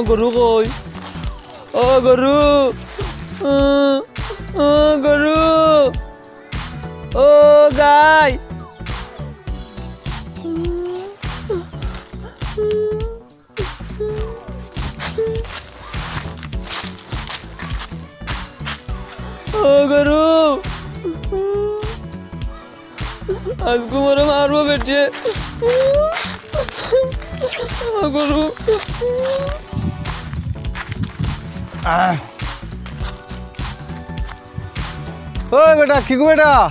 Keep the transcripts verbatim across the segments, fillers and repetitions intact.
গরু কই? ও গরু, ও, ও গরু, ও গাই। ও গরু, আজকে মোরে মারবো বেটিয়ে। ও গরু। আহ। ওই বেটা, কি গো বেটা?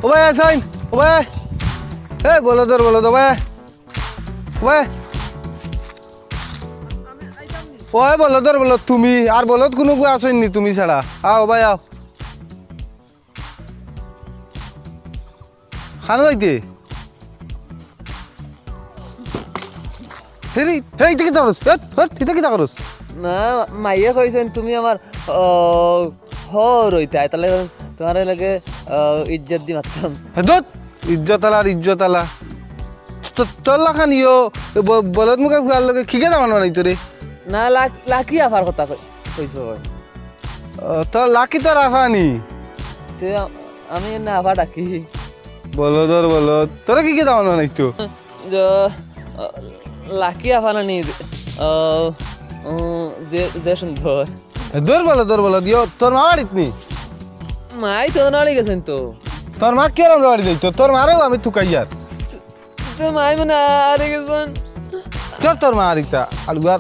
ও ভাই, আছইন? ও ভাই। এই বলদর বলদ, ও ভাই। ও ভাই। ওই বলদর বলদ, তুমি আর বলদ কুনু গু আছইন নি তুমি ছাড়া? আও ভাই, আও। খানো যাইতে? হেরি, হেই, ইতা কিতা করস? হেট, হেট, ইতা কিতা করস? না, মাইয়ে কইছইন তুমি আমার, ও, হউর অইতায়, তাইলে তুমার লগে, ও, ইজ্জত দি মাততাম। হে ধুত, ইজ্জত আলার ইজ্জত আলা। তো-, তোর লাখান ইয়ো, ব-, বলদ মুখা ফুয়ার লগে কিগে দামান বানাইতো রে? না, লাক-, লাকি আফার কথা কই-, কইছো কই? ও, তোর লাকি তোর আফা নি? তে আ-, আমি এনে আফা ডাকি। বলদর বলদ। তোরে কিগে দামান বানাইতো? যে, আ, লাকি আফা নানি, আ, উম, যে, যে সুন্দর। এ, দূর বলদ, দূর বলদ, ইয়ো, তোর মা বাড়িত নি? মাই তো নালি গেছইন তো। তোর মা কিয়র আমরার বাড়ি যাইতো? তোর মারেও আমি তুকাইয়ার। তো মাই মানে আরি গেছইন। কিয়র তোর মা আরিতা? আলুয়ার।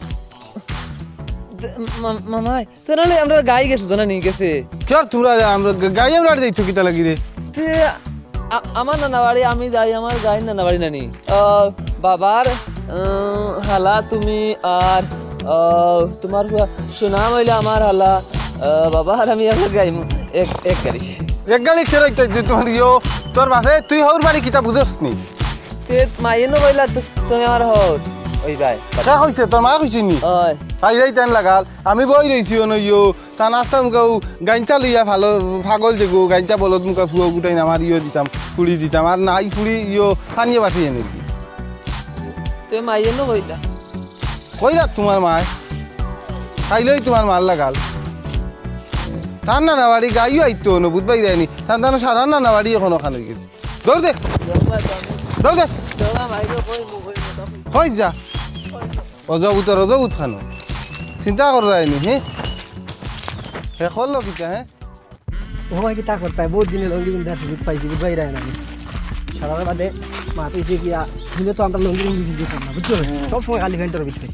তে, মা-, মামাই, তো নালি আমরার গাই গেছে তো না নি গেছে। কিয়র তুমরা আমরার গা-, গাই আমরার বাড়ি যাইতো কিতা লাগি রে? তে আ-, আমার নানা বাড়ি আমি যাই, আমার গাইর নানা বাড়ি নানি। আহ, বাবার, উম, হালা তুমি আর, আহ, তুমার ফুয়া সুনাম অইলা আমার হালা। আহ, বাবা আর আমি আমরা গাইমু এক, এক গাড়ি। এক গাড়ি কেরাইতে যে তুমার ইয়ো, তোর বাপে তুই হউর বাড়ি কিতা বুঝস নি? তে মাইয়ে নু কইলা তু-, তুমি আমার হউর। ওই ভাই। কে কইছে? তোর মা কইছে নি? ওই। আই যাই তেন লাগাল। আমি বই রইছি অনো ইয়ো। তা নাস্তা মুখাও গাইঞ্চা লইয়া ফালো, ফাগল যেগু, গাইঞ্চা বলদ মুখা ফুয়া গুটাইন আমার ইয়ো দিতাম, ফুড়ি দিতাম। আর নাই ফুড়ি ইয়ো পানিয়ে বাসি এনে দি। তে মাইয়ে নু কইলা? কইলা তুমার মায়। খাইলই তুমার মার লাগাল। তার নানা বাড়ি গাইও আইতো অনো, বুঝবাই যায়নি। তার নানা সারা নানা বাড়ি অখন অখান অই গেছে। দৌড় দে। দৌড় দে। কই যা? অজবুতর অজবুত খানো। চিন্তা কররায়নি, হে? হে করলো কিতা, হে? ও ভাই, কিতা করতায়? বউত দিনে লুঙ্গি পিন্দার সুযোগ পাইছি, বুঝবায় রায় না। সারার বাদে মাত অইছে কি, আ, দিনে তো আমরা লুঙ্গি পিন্দি দিতাম না, বুঝছো? সব সময় খালি প্যান্টর ভিতরে।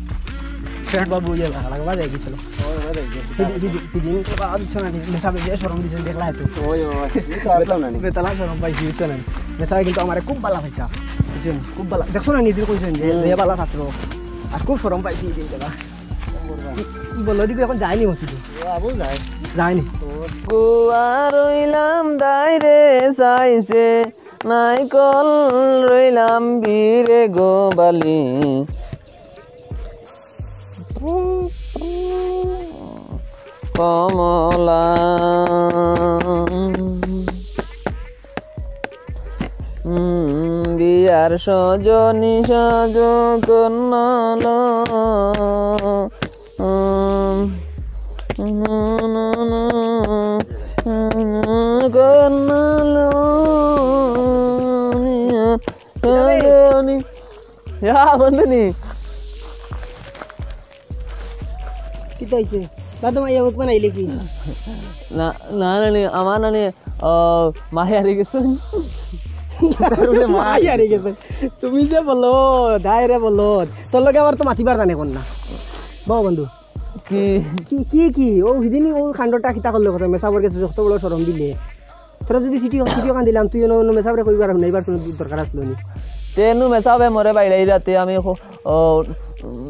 প্যান্ট বা বউ ইয়া লাগা, লাগা, বাদে গেছিল। ওই, ওই, ওই। হিদি, হিদি, হিদি, তো বাবা, বুঝছো না নি? মেসাবে যে শরম দিছে, দেখলা তো। ওই, ওই, ওই। এই তো আসলাম না নি। বেতালা শরম পাইছি, বুঝছো না নি? মেসাবে কিন্তু আমারে খুব ভালা পাইতা। বুঝছো নি? খুব ভালা। দেখছো না নি, তুই কইছো যে, যে ভালা ছাত্র। আর খুব শরম পাইছি এই দিন দেখলা। বলো, দিকে এখন যায়নি মসজিদে। ও, আবু যায়। যায়নি। গুয়া রইলাম দাইরে চাইছে, নাইকল রইলাম বীরে গো বালি। কমলা। উম, বিয়ার সজনি সাজো কন্যালো। উম, কন্যালো, বিয়ার সজনি। ইয়া, বন্ধু নি। কিতা অইছে? দাদু মাইয়া মুখ বানাইলে কি? না, না, না, নি, আমার নানি, ও, মাই হারি গেছে। মাই হারি গেছে। তুমি যে বলো, দায় রে বলো। তোর লগে আমার তো মাতিবার জানে কোন না। বউ বন্ধু। কি? কি, কি, কি? ও হিদিনই ও কাণ্ডটা কিতা করলে কথা? মেসাবর গেছে যত বড় শরম দিলে। তোরা যদি চিঠি, চিঠি ওখান দিলাম, তুই অনো, অনো মেসাবরে কইবার না, এবার কোনো দরকার আসলো নি। তে নু মেসাবে মরে বাইরে রাতে আমি খ-, ও,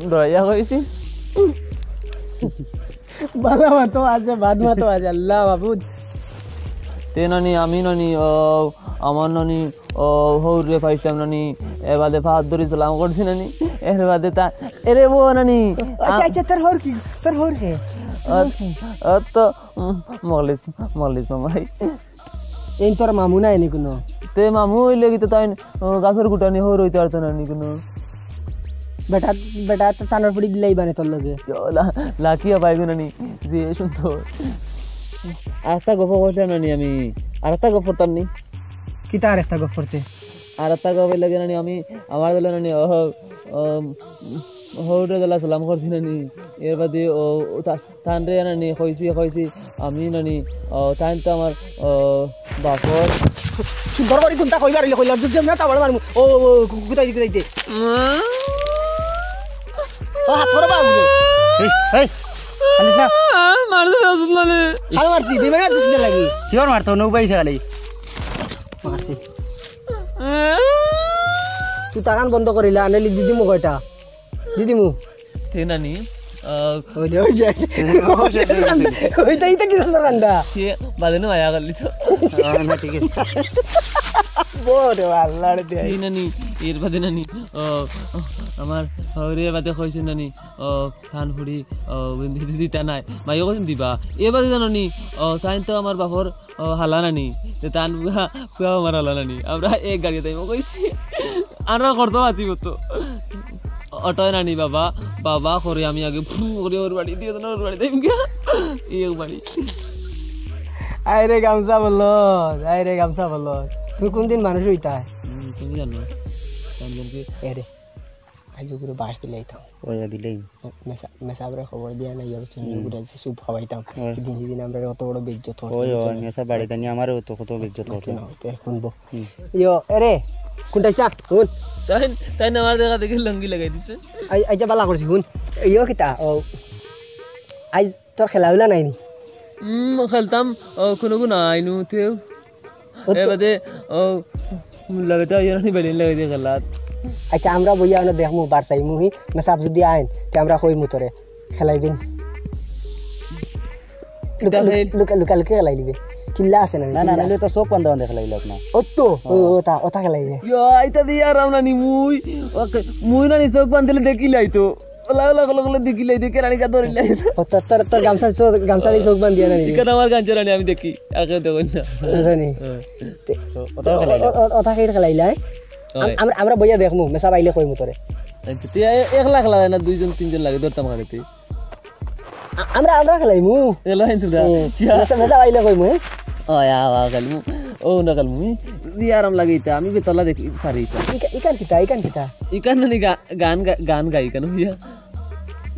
ডরাইয়া কইছি। বালা মাতো আছে, বাদ মাতো আছে, আল্লাহ মাবুদ। তে নানি, আমি নানি, ও, আমার নানি, ও, হউরে পাইতাম নানি, এ বাদে ফাত ধরি সালাম করছি নানি, এর বাদে তা, এরে বউ নানি। আচ্ছা, আ- আচ্ছা, তোর হউর কি? তোর হউর কে? আ-, আ, তো, উম, মলিস, মলিস মামাই। এই তোর মামু না এনে কোনো? তে মামু অইলে কি তো তাই, ও, গাছর গুটানি হউর অইতে পারতো নানি কোনো। বেটা, বেটা তো তানর ফুড়ি দিলাই বানে তোর লগে। ইয়ো, লা-, লাকিয়া পাইবে না নি, যে সুন্দর। আরেকটা গফ করতাম না নি আমি, আরেকটা গফ করতাম নি। কিতা আরেকটা গফ করতে? আরেকটা গফ লাগে না নি আমি, আমার দলে না নি, ও, ও, হৌরে দলা সালাম করছি না নি, এর বাদে ও, ও তা-, তানরে নানি কইছি, কইছি, আমি নানি, ও, তাইন তো আমার, ও, বাপর। সুন্দর করি কোনটা কইবার অইলে কইলাম, যদি না তাবড় মারমু। ও, ও, ও, কু-, কুতাই দি, কুতাই দি। ও, হাত ধরো বাবু রে। এই, এই, কান্দিস না। মারতে আসুন না রে। খালো মারছি, বেমারি মারছিস না লাগি। কিওর মারতো? নৌ বাইছে খালি। মারছি। তুই তাকান বন্ধ করিলা, আনেলি দিদি মুখ এটা। দিদিমু। তে নানি, আহ, ওই যে, ওই যে। ওই যে, ওই যে। ওইটা, এইটা কি ধরনের কান্দা? সে বাদে না মায়া করলি তো। আহ, না, ঠিক আছে। বড় আল্লাহর দে। তে নানি, এর বাদে নানি, আহ, আমার, ওরে বাদে কইছে নানি, আহ, তান ফুড়ি, আহ, দিদি, দিদি, তা নাই। মাইও কইছেন দিবা। এ বাদে জানো নি, আহ, তাইন তো আমার বাপর ও, হালা নানি, তে তান ফুয়া, ফুয়া আমার হালা নানি। আমরা এক গাড়িত আইমু কইছি। আমরা করতে পারছি মতো। অটোয় নানি বাবা, বাবা করে আমি আগে ফু করে ওর বাড়ি দিয়ে ওর বাড়ি যাইমু গিয়া। এই এক বাড়ি। আয় রে গামছা বলো, আয় রে গামছা বলো। তুমি কোন দিন মানুষ হইতা? হুম, তুমি জানো। কোন দিন কি? এ রে। আইজ ওগুলো বাঁশ দিলে আইতাম। ওই দিলেই। মেসা-, মেসাবরে খবর দিয়া না, ইয়া বুঝছেন, ওই। ওগুলো আছে, স্যুপ খাওয়াইতাম। ওই। সেদিন, সেদিন আমরা অত বড় বেইজ্জত করছি, ওই, ওই, বুঝছেন? মেসা বাড়িতে নিয়ে আমারও তো কত বেইজ্জত না, করছে। না, আস্তে হুনবো। হুম। ইয়ো, এরে, কোনটা ইচ্ছা? হুন। তাই, তাই না আমার দেখা দেখি লুঙ্গি লাগাই দিছে। আই, আইজা বালা করছি, হুন। ইয়ো কিতা? ও, আইজ তোর খেলা হইলা নাইনি? উম, খেলতাম, ও, কোনো গুণ আইনু তেও। ও তো এ বাদে, ও, মুল্লা বেটা, ইয়ে নানি বেলিন লাগাই দিয়ে খেলাত। আচ্ছা, আমরা বইয়া আনো দেখমু, বারসাই মুহি, মেসাব যদি আইন, তে আমরা কইমু তোরে, খেলাইবেন। লুকা, কিতা লুকা, খেল? লুকা, লুকা, লুকা খেলাই লিবে। চিল্লা আছে না, না, না, চিল্লা। নাইলে তো চোখ বান্ধা বান্ধা খেলাইল না। ও তো, ও, ও তা, ও তা খেলাইবে। ইয়া, আইতা দিয়া আরাম নানি মুই। ওকে, মুই নানি চোখ বান্ধিলে দেখিলাই তো। ওলা, ওলা, ওলা, ওলা, দেখিলাই, দেখে রানীকা ধরিলাই। ও, তোর, তোর, তোর গামছা, চোখ, গামছা দিয়ে চোখ বান্ধিয়া নানি। ইকান আমার গামছা রানী আমি দেখি, আর কেউ দেখো না। আচ্ছা নি। হ্যাঁ। তে, তো, ওটাও খেলাইলা? ও, ও, ওটা খেয়ে খেলাইলা, হ্যাঁ? হয়। আম-, আমরা, আমরা বইয়া দেখমু, মেসা বাইলে কইমু তোরে। আচ্ছা, তুই এ-, একলা খেলা যায় না, দুইজন, তিনজন লাগে, ধরতাম হাতে। আ-, আমরা, আমরা খেলাইমু। এলো আইন তোরা। হুম। কিয়া? মেসা, মেসা বাইলে কইমু, হ্যাঁ? ও, ইয়া, বা, খেলমু। ও, না খেলমু। ই আরাম লাগে ইতা, আমি বেতলা দেখি, পারি ইতা। ইকা-, ইকান কিতা, ইকান কিতা? ইকান নানি গা-, গান গা-, গান গাই কেন ইয়া?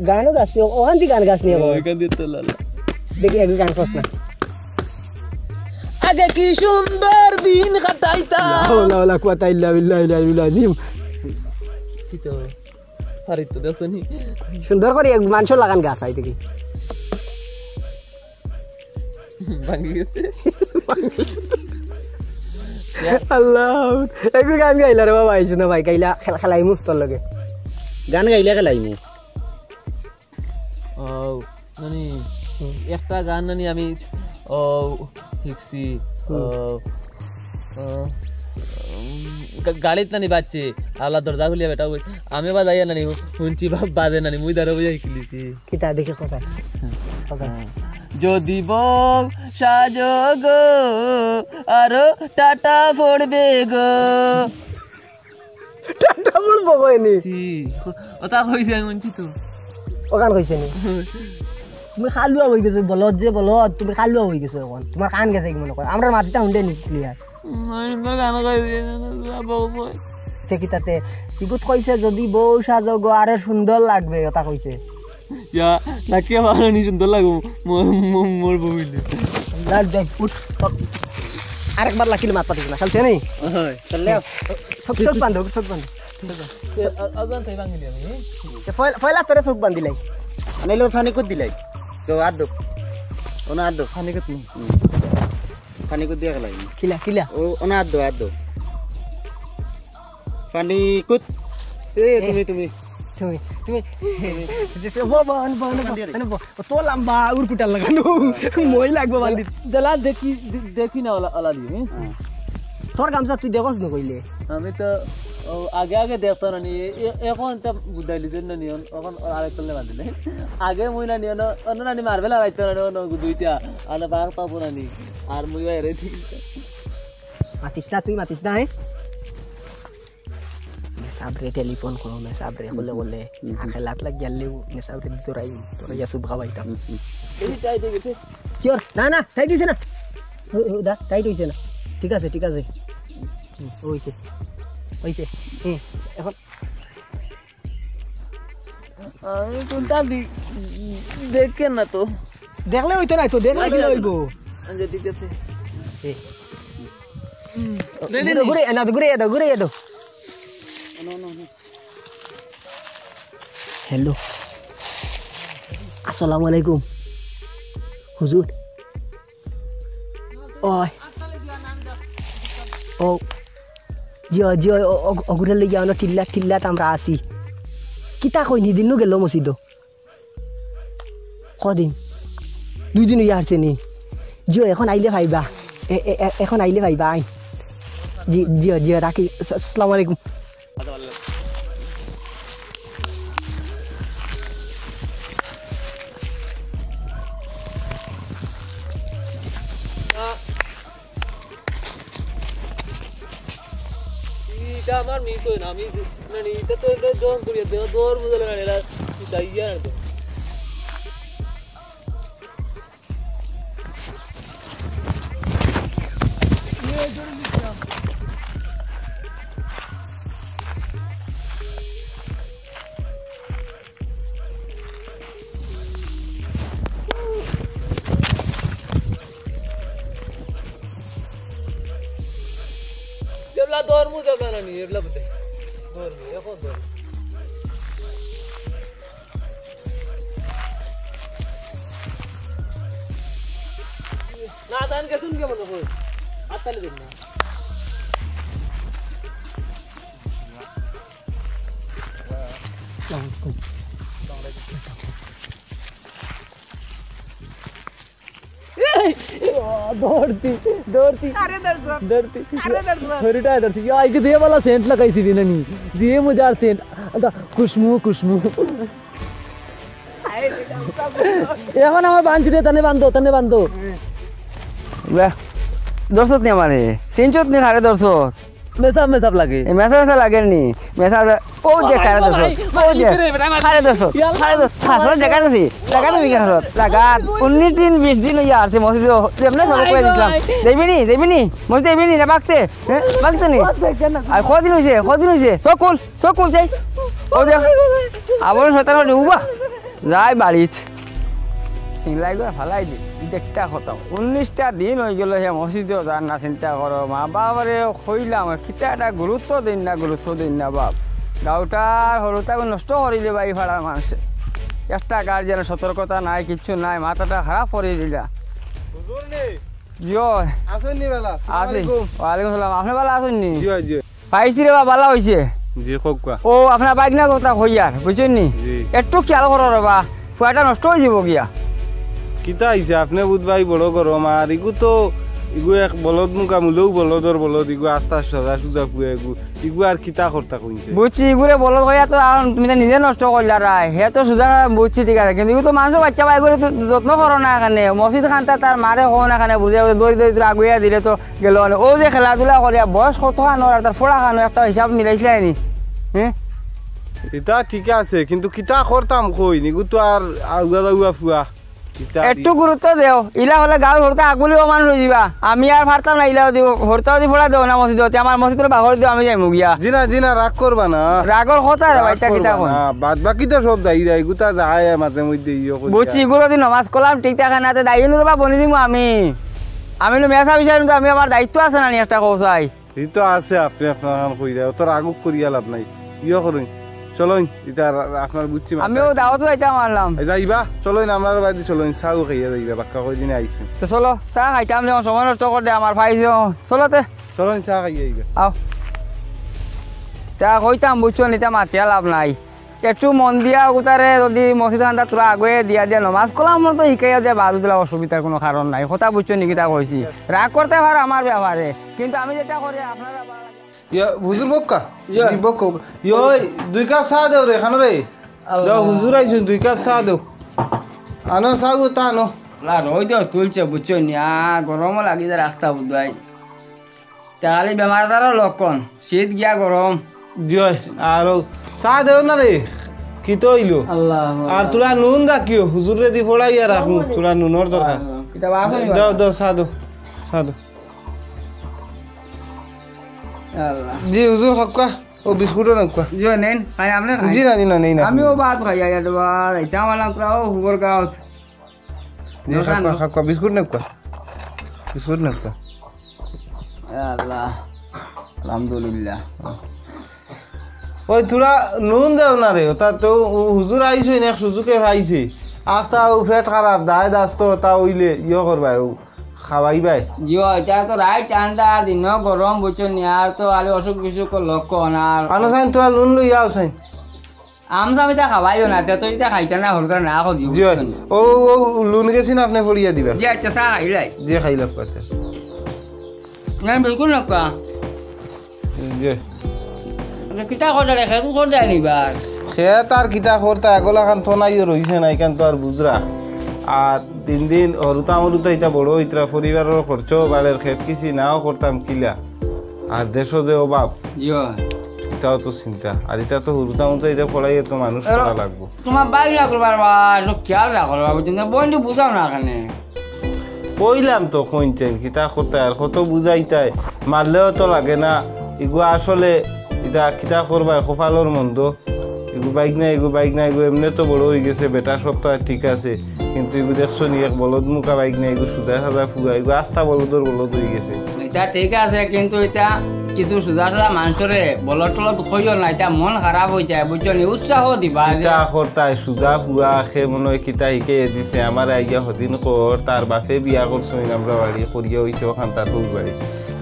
গানও গাছ নি, ওখান দিয়ে গান গাছ নি ও, এখন। ইকান দিয়ে তো লালা। দেখি, একটু গান করছ না। আগে কি সুন্দর দিন কাটাইতাম। লা হাওলা ওয়ালা কুওয়াতা ইল্লা বিল্লাহিল আলিয়্যিল আযীম। কি তো? ফারিদ তো দেখছো নি? সুন্দর করে এক মাংস লাগান গাছ আই দেখি। ভাঙি গেছে। আল্লাহ, একটু গান গাইলা রে বাবা, আইসো না ভাই, গাইলা খেলা, খেলাইমু তোর লগে। গান গাইলা খেলাইমু। ও, মানে, হুম। একটা গান নানি আমি, ও, শিখছি, হুম। ও, ও, উম, গা-, গাড়িত নানি বাজছে, আলা দরজা খুলিয়া বেটা বই। আমি বাজাইয়া নানি, শুনছি বা-, বাজে নানি, মুই দাঁড়া বইয়া শিখলিছি। কিতা দেখি কথা? কথা। যদি বউ সাজো গো, আরো টাটা পড়বে গো। টাটা পড়বো কইনি। কি? ওটা কইছে আমি শুনছি তো। ওখান কইছে নি? তুমি খালুয়া হয়ে গেছো, বলদ যে বলদ, তুমি খালুয়া হয়ে গেছো এখন। তোমার কান গেছে কি মনে কর? আমরা মাটিটা হুন্ডে নি ক্লিয়ার। মানে তোর গান গাই দিয়ে না, না, না, বউ, বউ। তে কিতাতে? ইগুত কইছে, "যদি বউ সাজো গো, আরো সুন্দর লাগবে", ওটা কইছে। ইয়া, লাকি আমার নি সুন্দর লাগবো। মোর, মোর, মোর বউ হইলে। লাল যাই, উঠ। আরেকবার লাকিলে মাত পাতিস না, খালি তেনে। হয়। চল, লেও। চোখ, চোখ বান্ধো, চোখ বান্ধো। এ, আ-, আজান তাই ভাঙি দিলাম, হুম? এ, পয়লা, পয়লা তোরে চোখ বান্ধিলাই। আনাইলো ফানি কত দিলাই? তো আদো। ওনা আদো। ফানি কত নি? হুম। ফানি কত দিয়া গেলাই? কিলা, কিলা? ও, ওনা আদো, আদো। ফানি কুত। এ, এ। তুমি, তুমি। তুমি, তুমি। যে সে, বো, বো, আনবো, আনবো, আনবো। ও তো লম্বা, উড়কুটার লাগানো। হ্যাঁ। মই লাগবো বান্দি। দলা দেখি, দে-, দেখি না ওলা, ওলা দিয়ে, হ্যাঁ? হ্যাঁ। তোর গামছা তুই দেখোস না কইলে? আমি তো, ও, আগে আগে দেখতো না নি, এ-, এ-, এখন তো বুঝাইলি যে না নি, অন-, এখন আরেক তলে বান্ধিলে। আগে মুই না নি, অন-, অন না নি মারবে লড়াইতো না নি, অন দুইটা, আনা বাঘ পাবো না নি। আর মুই বাইরে ঠিক। মাতিস না, তুই মাতিস না, হ্যাঁ? সাবরে টেলিফোন করো, মে সাবরে হলে হলে। আখেলাত লাগিয়ালেও মে সাবরে ধরাই, ধরাইয়া সুদ খাওয়াইতাম। বেশি টাইট অই গেছে। কিওর? না, না, টাইট অইছে না। ও, ও, দা, টাইট অইছে না। ঠিক আছে, ঠিক আছে। হুম, অইছে। অইছে। হুম, এখন আমি কোনটা দি-, দেখে না তো। দেখলে অইতো না তো, দেখলে অইতো না। অইবো। আচ্ছা, ঠিক আছে। এই। হুম, ঘুরে, ঘুরে, এ না তো, ঘুরে এ দাও, ঘুরে এ দাও। হ্যালো। আসসালামু আলাইকুম। হুজুর। ওই। ও। জি অয়, জি অয়, ও, ও, অগুরে লইয়া অনো টিল্লা, টিল্লাত আমরা আছি। কিতা কইন, হিদিন নু গেল মসজিদো। কদিন? দুই দিন অইয়া হারছে নি? জি অয়, এখন আইলে পাইবা। এ, এ, এ, এখন আইলে পাইবা, আইন। জি, জি অয়, জি অয়, রাখি। আস-, আসসালামু আলাইকুম। ইটা আমার মিস অয় না, আমি মানে ইটা তো এটা জম করিয়া দেওয়া দর বুঝলে না, এরা যাইয়া আর তো। এবলা ধরমু, এবলা নানি, এবলা বুঝে। ধরমু, এখন ধরমু। না, জান গেছুন কে মনে করি? আত্তালে দিন না। এই, ও, দৌড়তি, দৌড়তি। আরে দর্শক। দৌড়তি। আরে দর্শক। হরিটায় দৌড়তি। ইয়া, আইকে দিয়ে বালা সেন্ট লাগাইছি দিনে নি। দিয়ে মজার সেন্ট। আদা, খুশবু, খুশবু। আরে দর্শক। এখন আমার বান্ধি দে, তানে বান্ধো, তানে বান্ধো। বাহ। দর্শক নি আমারে। সেন্টত নি খারে দর্শক। মেসাব মেসাব লাগে। এ মেসা মেসা লাগের নি। মেসা মেসা, ও যে কারে দোষ। ও যে। কারে দোষ। কারে দোষ। হাসো, দেখা যাচ্ছে। দেখা যাচ্ছে, দেখা যাচ্ছে। দেখা, উনিশ দিন, বিশ দিন অইয়া আছে, মসজিদে যেমনে সবক কইয়া দিছিলাম। যাইবি নি, যাইবি নি? মসজিদে যাইবি নি, না বাগছে? হ্যাঁ, বাগছে নি? আর কদিন অইছে, কদিন অইছে? চোখ খুল, চোখ খুল চাই। ও দেখ। আবার শয়তান করে উবা। যাই বাড়িত। সিলাই করে ফালাই দি। ইটা কিতা কথা? উনিশটা দিন অই গেল হে মসজিদেও যার না, চিন্তা করো। মা বাবারে কইলাম, কিতা এটা গুরুত্ব দিন না, গুরুত্ব দিন না বাপ। গাউটার হরুতা নষ্ট করিলে বাই ফাড়ার মানুষে। একটা গার্জিয়ানের সতর্কতা নাই, কিচ্ছু নাই, মাথাটা খারাপ করি দিলা। হুজুর নি? জিও। আছইন নি বালা? আসসালামু আলাইকুম। ওয়ালাইকুম সালাম। আপনে বালা আছইন নি? জি, জি। পাইছি রে বা, বালা অইছে। জি, কউক্কা। ও, আপনার বাইক না কথা কইয়ার, বুঝছইন নি? জি। একটু খেয়াল করো রে বা, ফুয়াটা নষ্ট অই যাইবো গিয়া। কিতা অইছে? আপনে বুধ ভাই বড় গরম, আর ইগু তো, ইগু এক বলদ মুখা মুলেও বলদর বলদ, ইগু আস্তা সাদা সুজা ফুয়া ইগু, ইগু আর কিতা করতা কইছে? বুঝছি, ইগুরে বলদ কইয়া তো আর তুমি তো নিজে নষ্ট করলা রায়, হে তো সুজা বুঝছি ঠিক আছে, কিন্তু ইগু তো মানুষর বাচ্চা ভাই করে তো যত্ন করো না এখানে, মসজিদ খানতা তার মারে কও না এখানে, বুঝে বুঝে দড়ি দড়ি দড়ি আগুইয়া দিলে তো গেল মানে, ও যে খেলাধুলা করিয়া বয়স কত খান ওর, আর তার ফোড়া খান একটা হিসাব মিলাইছিলাই নি? হ্যাঁ? ইটা ঠিক আছে, কিন্তু কিতা করতাম কই, নিগু তো আর আউগা দাউগা ফুয়া। ইটা একটু গুরুত্ব দেও, ইলা হলে গাঁওর হরতা আগুলিও মানুষ অই যিবা। আমি আর পারতাম না, ইলা যদি হরতা যদি ফোড়া দেও না মসজিদ হতে, আমার মসজিদ করে বাগর দিও, আমি যাইমু গিয়া। জি না, জি না, রাগ করবা না। রাগর কথা রে রাগ ভাই, তা কিতা করবা কই? না। বাদ বাকি তো সব যাই যায়, গুতা যায় মাঝে মধ্যে ইয়ে করি বুঝছি, যায়। ইগুলো যদি নমাজ করলাম ঠিক থাকে না, তে দায়ী নুরবা বনি দিমু আমি। আমি নু মেসা বিষয় কিন্তু আমি আমার দায়িত্ব আছে না নি একটা কৌশাই। ই তো আছে, আপনি আপনার কাম কইরা, অত রাগ করিয়া লাভ নাই। ইয়ে করুন, চলইন, ইটা আর আপনার বুঝছি মাথা। আমিও দাওয়াত যাইতাম আরলাম। এই যাইবা, চলইন, আমরার বাড়ি চলইন, চাও খাইয়া যাইবা, বাক্কা কই দিনে আইছুন। তো চলো, চা খাইতাম, যখন সময় নষ্ট করে আমার পাইছো। চলো তে। চলইন, চা খাইয়া আইবা। আও। তা কইতাম, বুঝছো নি, তা মাতিয়া লাভ নাই। একটু মন দিয়া উতারে যদি মসজিদ খানটা তোরা আগুয়ে দিয়া দিয়া নমাজ কালাম তো হিকাইয়া দিয়া বাদ দিলা, অসুবিধার কোনো কারণ নাই। কথা বুঝছো নি কিতা কইছি? রাগ করতে পারো আমার ব্যাপারে, কিন্তু আমি যেটা করি আপনারা ভালো লাগে। ইয়া, হুজুর বক্কা? ইয়া। জি, বক্কা, বক্কা। ইয়া, ওই, দুই কাপ চা দেও রে, খানো রে। আল্লাহ। দেও, হুজুর আইছুন, দুই কাপ চা দেও। আনো চা গো, তা আনো। লা, রই দেও, তুলছে, বুঝছো নি? আ, গরমও লাগি যায় রাস্তা বুঝাই। তা খালি বেমার আজারও লক্ষণ, শীত গিয়া গরম। জি অয়, আর ও চা দেও না রে, কিতা অইলো? আল্লাহ, আর আল্লাহ। তোরা নুন রাখিও, হুজুররে দি পড়াইয়া রাখমু, তোরা নুনর দরকার। কিতা বা আছে নি দেও, বা? দেও, চা দেও, চা দেও। আল্লাহ। জি, হুজুর, খাউক্কা। ও বিস্কুটও নেউক্কা। জি, নেন। খাই আপনি খাই। জি না, জি না, নেই না। আমিও ভাত খাই, আইয়া দেবা, যাইতাম আলাম তোরা, ও, হুবর গাঁওত। জি, দোকান খাউক্কা, লো- খাউক্কা, বিস্কুট নেউক্কা। বিস্কুট নেউক্কা। আল্লাহ। আলহামদুলিল্লাহ। ওই তোরা নুন দেও না রে, ওটা তো ও হুজুর আইছইন, এক সুযোগে পাইছে। আস্তা ও পেট খারাপ, দায় দাস্ত, তা অইলে ইয়ে করবায়, ও খাওয়াইবায়। জি, ইটা তো রাইত ঠান্ডা, দিনও গরম, বুঝছো নি? আর তো খালি অসুখ বিসুখর লক্ষণ, আর আনো সাইন, তোরা নুন লইয়া আও সাইন। আমসা আমি তা খাওয়াইও না, তে তো ইটা খাইতা না, হরতা না করি, জি, বুঝছো নি? ও, ও, নুন গেছি না, আপনি ফড়িয়া দিবা। জি, আচ্ছা, চা খাইলাই। জি, খাইলাম, আচ্ছা। না, বিলকুল না, কা। জি। আচ্ছা, কিতা করতা রে, খেত করতা নি বার? খেত আর কিতা করতা, এগুলা খান তো নাইও রইছে না, ইখান তো আর বুঝরা। আর দিন দিন হরুতা মরুতা ইতা বড় অইতরা, পরিবারর খরচ বাড়ের, খেত কিছি নাও করতাম কিলা। আর দেশো যে অভাব, জি অয়। ইটাও তো চিন্তা। আর ইটা তো হুরুতা মুরুতা ইটা পড়াইয়া তো মানুষ এরা করা লাগবো। তোমার বাইক না করবার বা, একটু খেয়াল রাখো রে বাবা, তুমি বন্ধু বুঝাও না এখানে। কইলাম তো কইনছেন, কিতা করতায় আর কত বুঝাইতায়, মারলেও তো লাগে না। ইগু আসলে ইটা কিতা করবায়, কপালর মন্দ। ইগু বাইক না, ইগু বাইক না, ইগু এমনে তো বড় অইগেছে, বেটা সব তো আর ঠিক আছে। কিন্তু ইগু দেখছো নি, এক বলদ মুখা বাইক না, ইগু সুজা সাজা ফুয়া, ইগু আস্তা বলদর বলদ অইগেছে। ইটা ঠিক আছে, কিন্তু ইটা কিছু সুজা সাজা মানষরে বলদ টলদ কইও না, ইটা মন খারাপ অইযায়, বুঝছো নি? উৎসাহ দিবা যে কিতা করতায়, সুজা ফুয়া, হে মনে অয় কিতা হিকাইয়া দিছে, আমারে আইয়া হদিন কর, তার বাপে বিয়া করছইন, আমরা বাড়ি করিয়া অইছে, অখান তার হউর বাড়ি।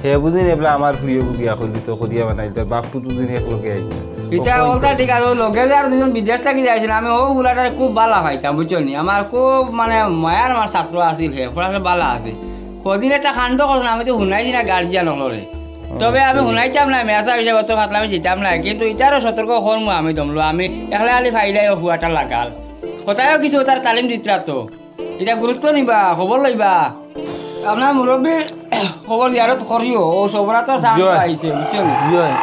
হে বুঝিন এবলা আমার ফুড়িও বিয়া করলি তো করিয়া বানাইল, তার বাপ পুত দুদিন এক লগে আইতা। ইটা অখন অইতা তো ঠিক আছে, ও লগে যে আর দুইজন বিদেশ থাকি যাইছিল, আমি ও ফুলাটারে খুব বালা পাইতাম, বুঝছো নি? আমার খুব মানে মায়ার আমার ছাত্র আছিল, হে ফুলাটা বালা আছে। কদিন একটা কাণ্ড করছে, আমি তো হুনাইছি না গার্জিয়ান অকলরে। তবে আমি হুনাইতাম না, মেসা হিসাবে তো ফাতলামি দিতাম না, কিন্তু ইটারও সতর্ক করমু আমি দমলো, আমি একলা খালি ফাইলাই ও ফুয়াটা লাগাল। কোথায়ও কিছু তার তালিম দিতরা তো। ইটা গুরুত্ব নিবা, খবর লইবা। আপনার মুরব্বীর খবর জিয়ারত করিও, ও সবরা তো সাপ জি অয়। আইছে, বুঝছো নি? জি অয়।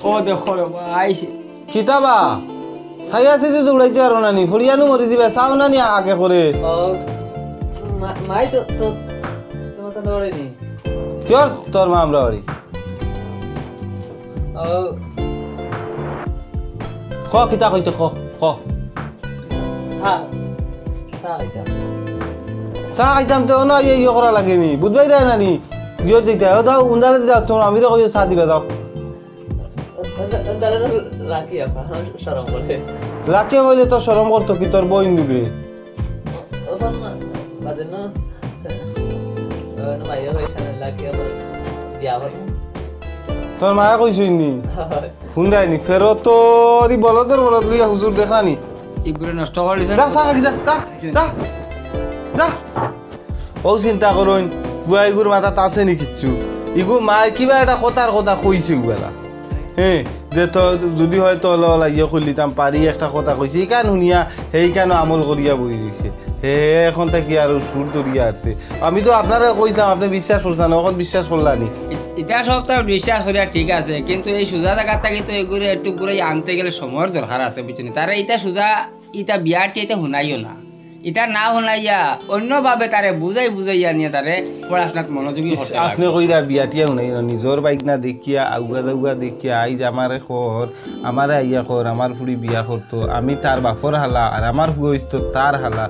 ও দেখো রে বা, আইছে। কিতা বা? চাই আছে যে দৌড়াইতে পারো না নি, ফড়িয়ানো মরি দিবা, চাও না নি আগে করে। ও, মা-, মাই তো, তো, তোমার তো দৌড়াইনি। কিয়র তোর মা আমরা বাড়ি? ও। ক, কিতা কইতে ক, ক। চা, চা খাইতাম। চা খাইতাম তে অনো ইয়ে, ইয়ে করা লাগেনি, বুঝবায় দেয় না নি? ইয়ে দিতে, ও দাও, উন্দারে যাও, তোমরা আমি তো কইও চা দিবা, দাও। উন্দা-, উন্দারে লাকি আপা, শরম করে। লাকি অইলে তো শরম করতো কি, তোর বইন দিবে। অখন না, বাদে না। অখন মাইয়া কইছে না, লাকি আবার বিয়া করবো। তোর মায়া কইছইন নি? হুনরায়নি, ফেরত তোর ই বলদর বলদ লইয়া হুজুর দেখা নি। ইগুরে নষ্ট করে দিছে। যা, চা খাবি, যা, যা, যা, যা। ও চিন্তা করইন, ফুয়া ইগুর মাথাত আছে নি কিচ্ছু? ইগু মায় কিবা একটা কথার কথা কইছে উবেলা। হে, যে তো যদি হয় তো অলা অলা ইয়ে করলিতাম, পারি একটা কথা কইছে, ইখান হুনিয়া হে ইখানো আমল করিয়া বই রইছে। হে, হে অখন থাকি আরো সুর ধরিয়া আছে। আমি তো আপনারে কইছিলাম, আপনে বিশ্বাস করছইন না, অখন বিশ্বাস করলা নি? ই-, ইটা সব তো বিশ্বাস করিয়া ঠিক আছে, কিন্তু এই সুজা জাগাত থাকি তো এগুরে একটু ঘুরাই আনতে গেলে সময়র দরকার আছে, বুঝছইন নি? তারে ইটা সুজা, ইটা বিয়াটি ইটা হুনাইও না। ইটা না হুনাইয়া অন্যভাবে তারে বুঝাই বুঝাইয়া নিয়া তারে পড়াশোনাত মনোযোগী ইস, করতে লাগবো। আপনে কইরা বিয়াটিয়া হুনাইও না, নিজর বাইগনা দেখিয়া, আউগা দাউগা দেখিয়া, আইজ আমারে কর, আমারে আইয়া কর, আমার ফুড়ি বিয়া করতো, আমি তার বাপর হালা, আর আমার ফুয়া অইতো তার হালা,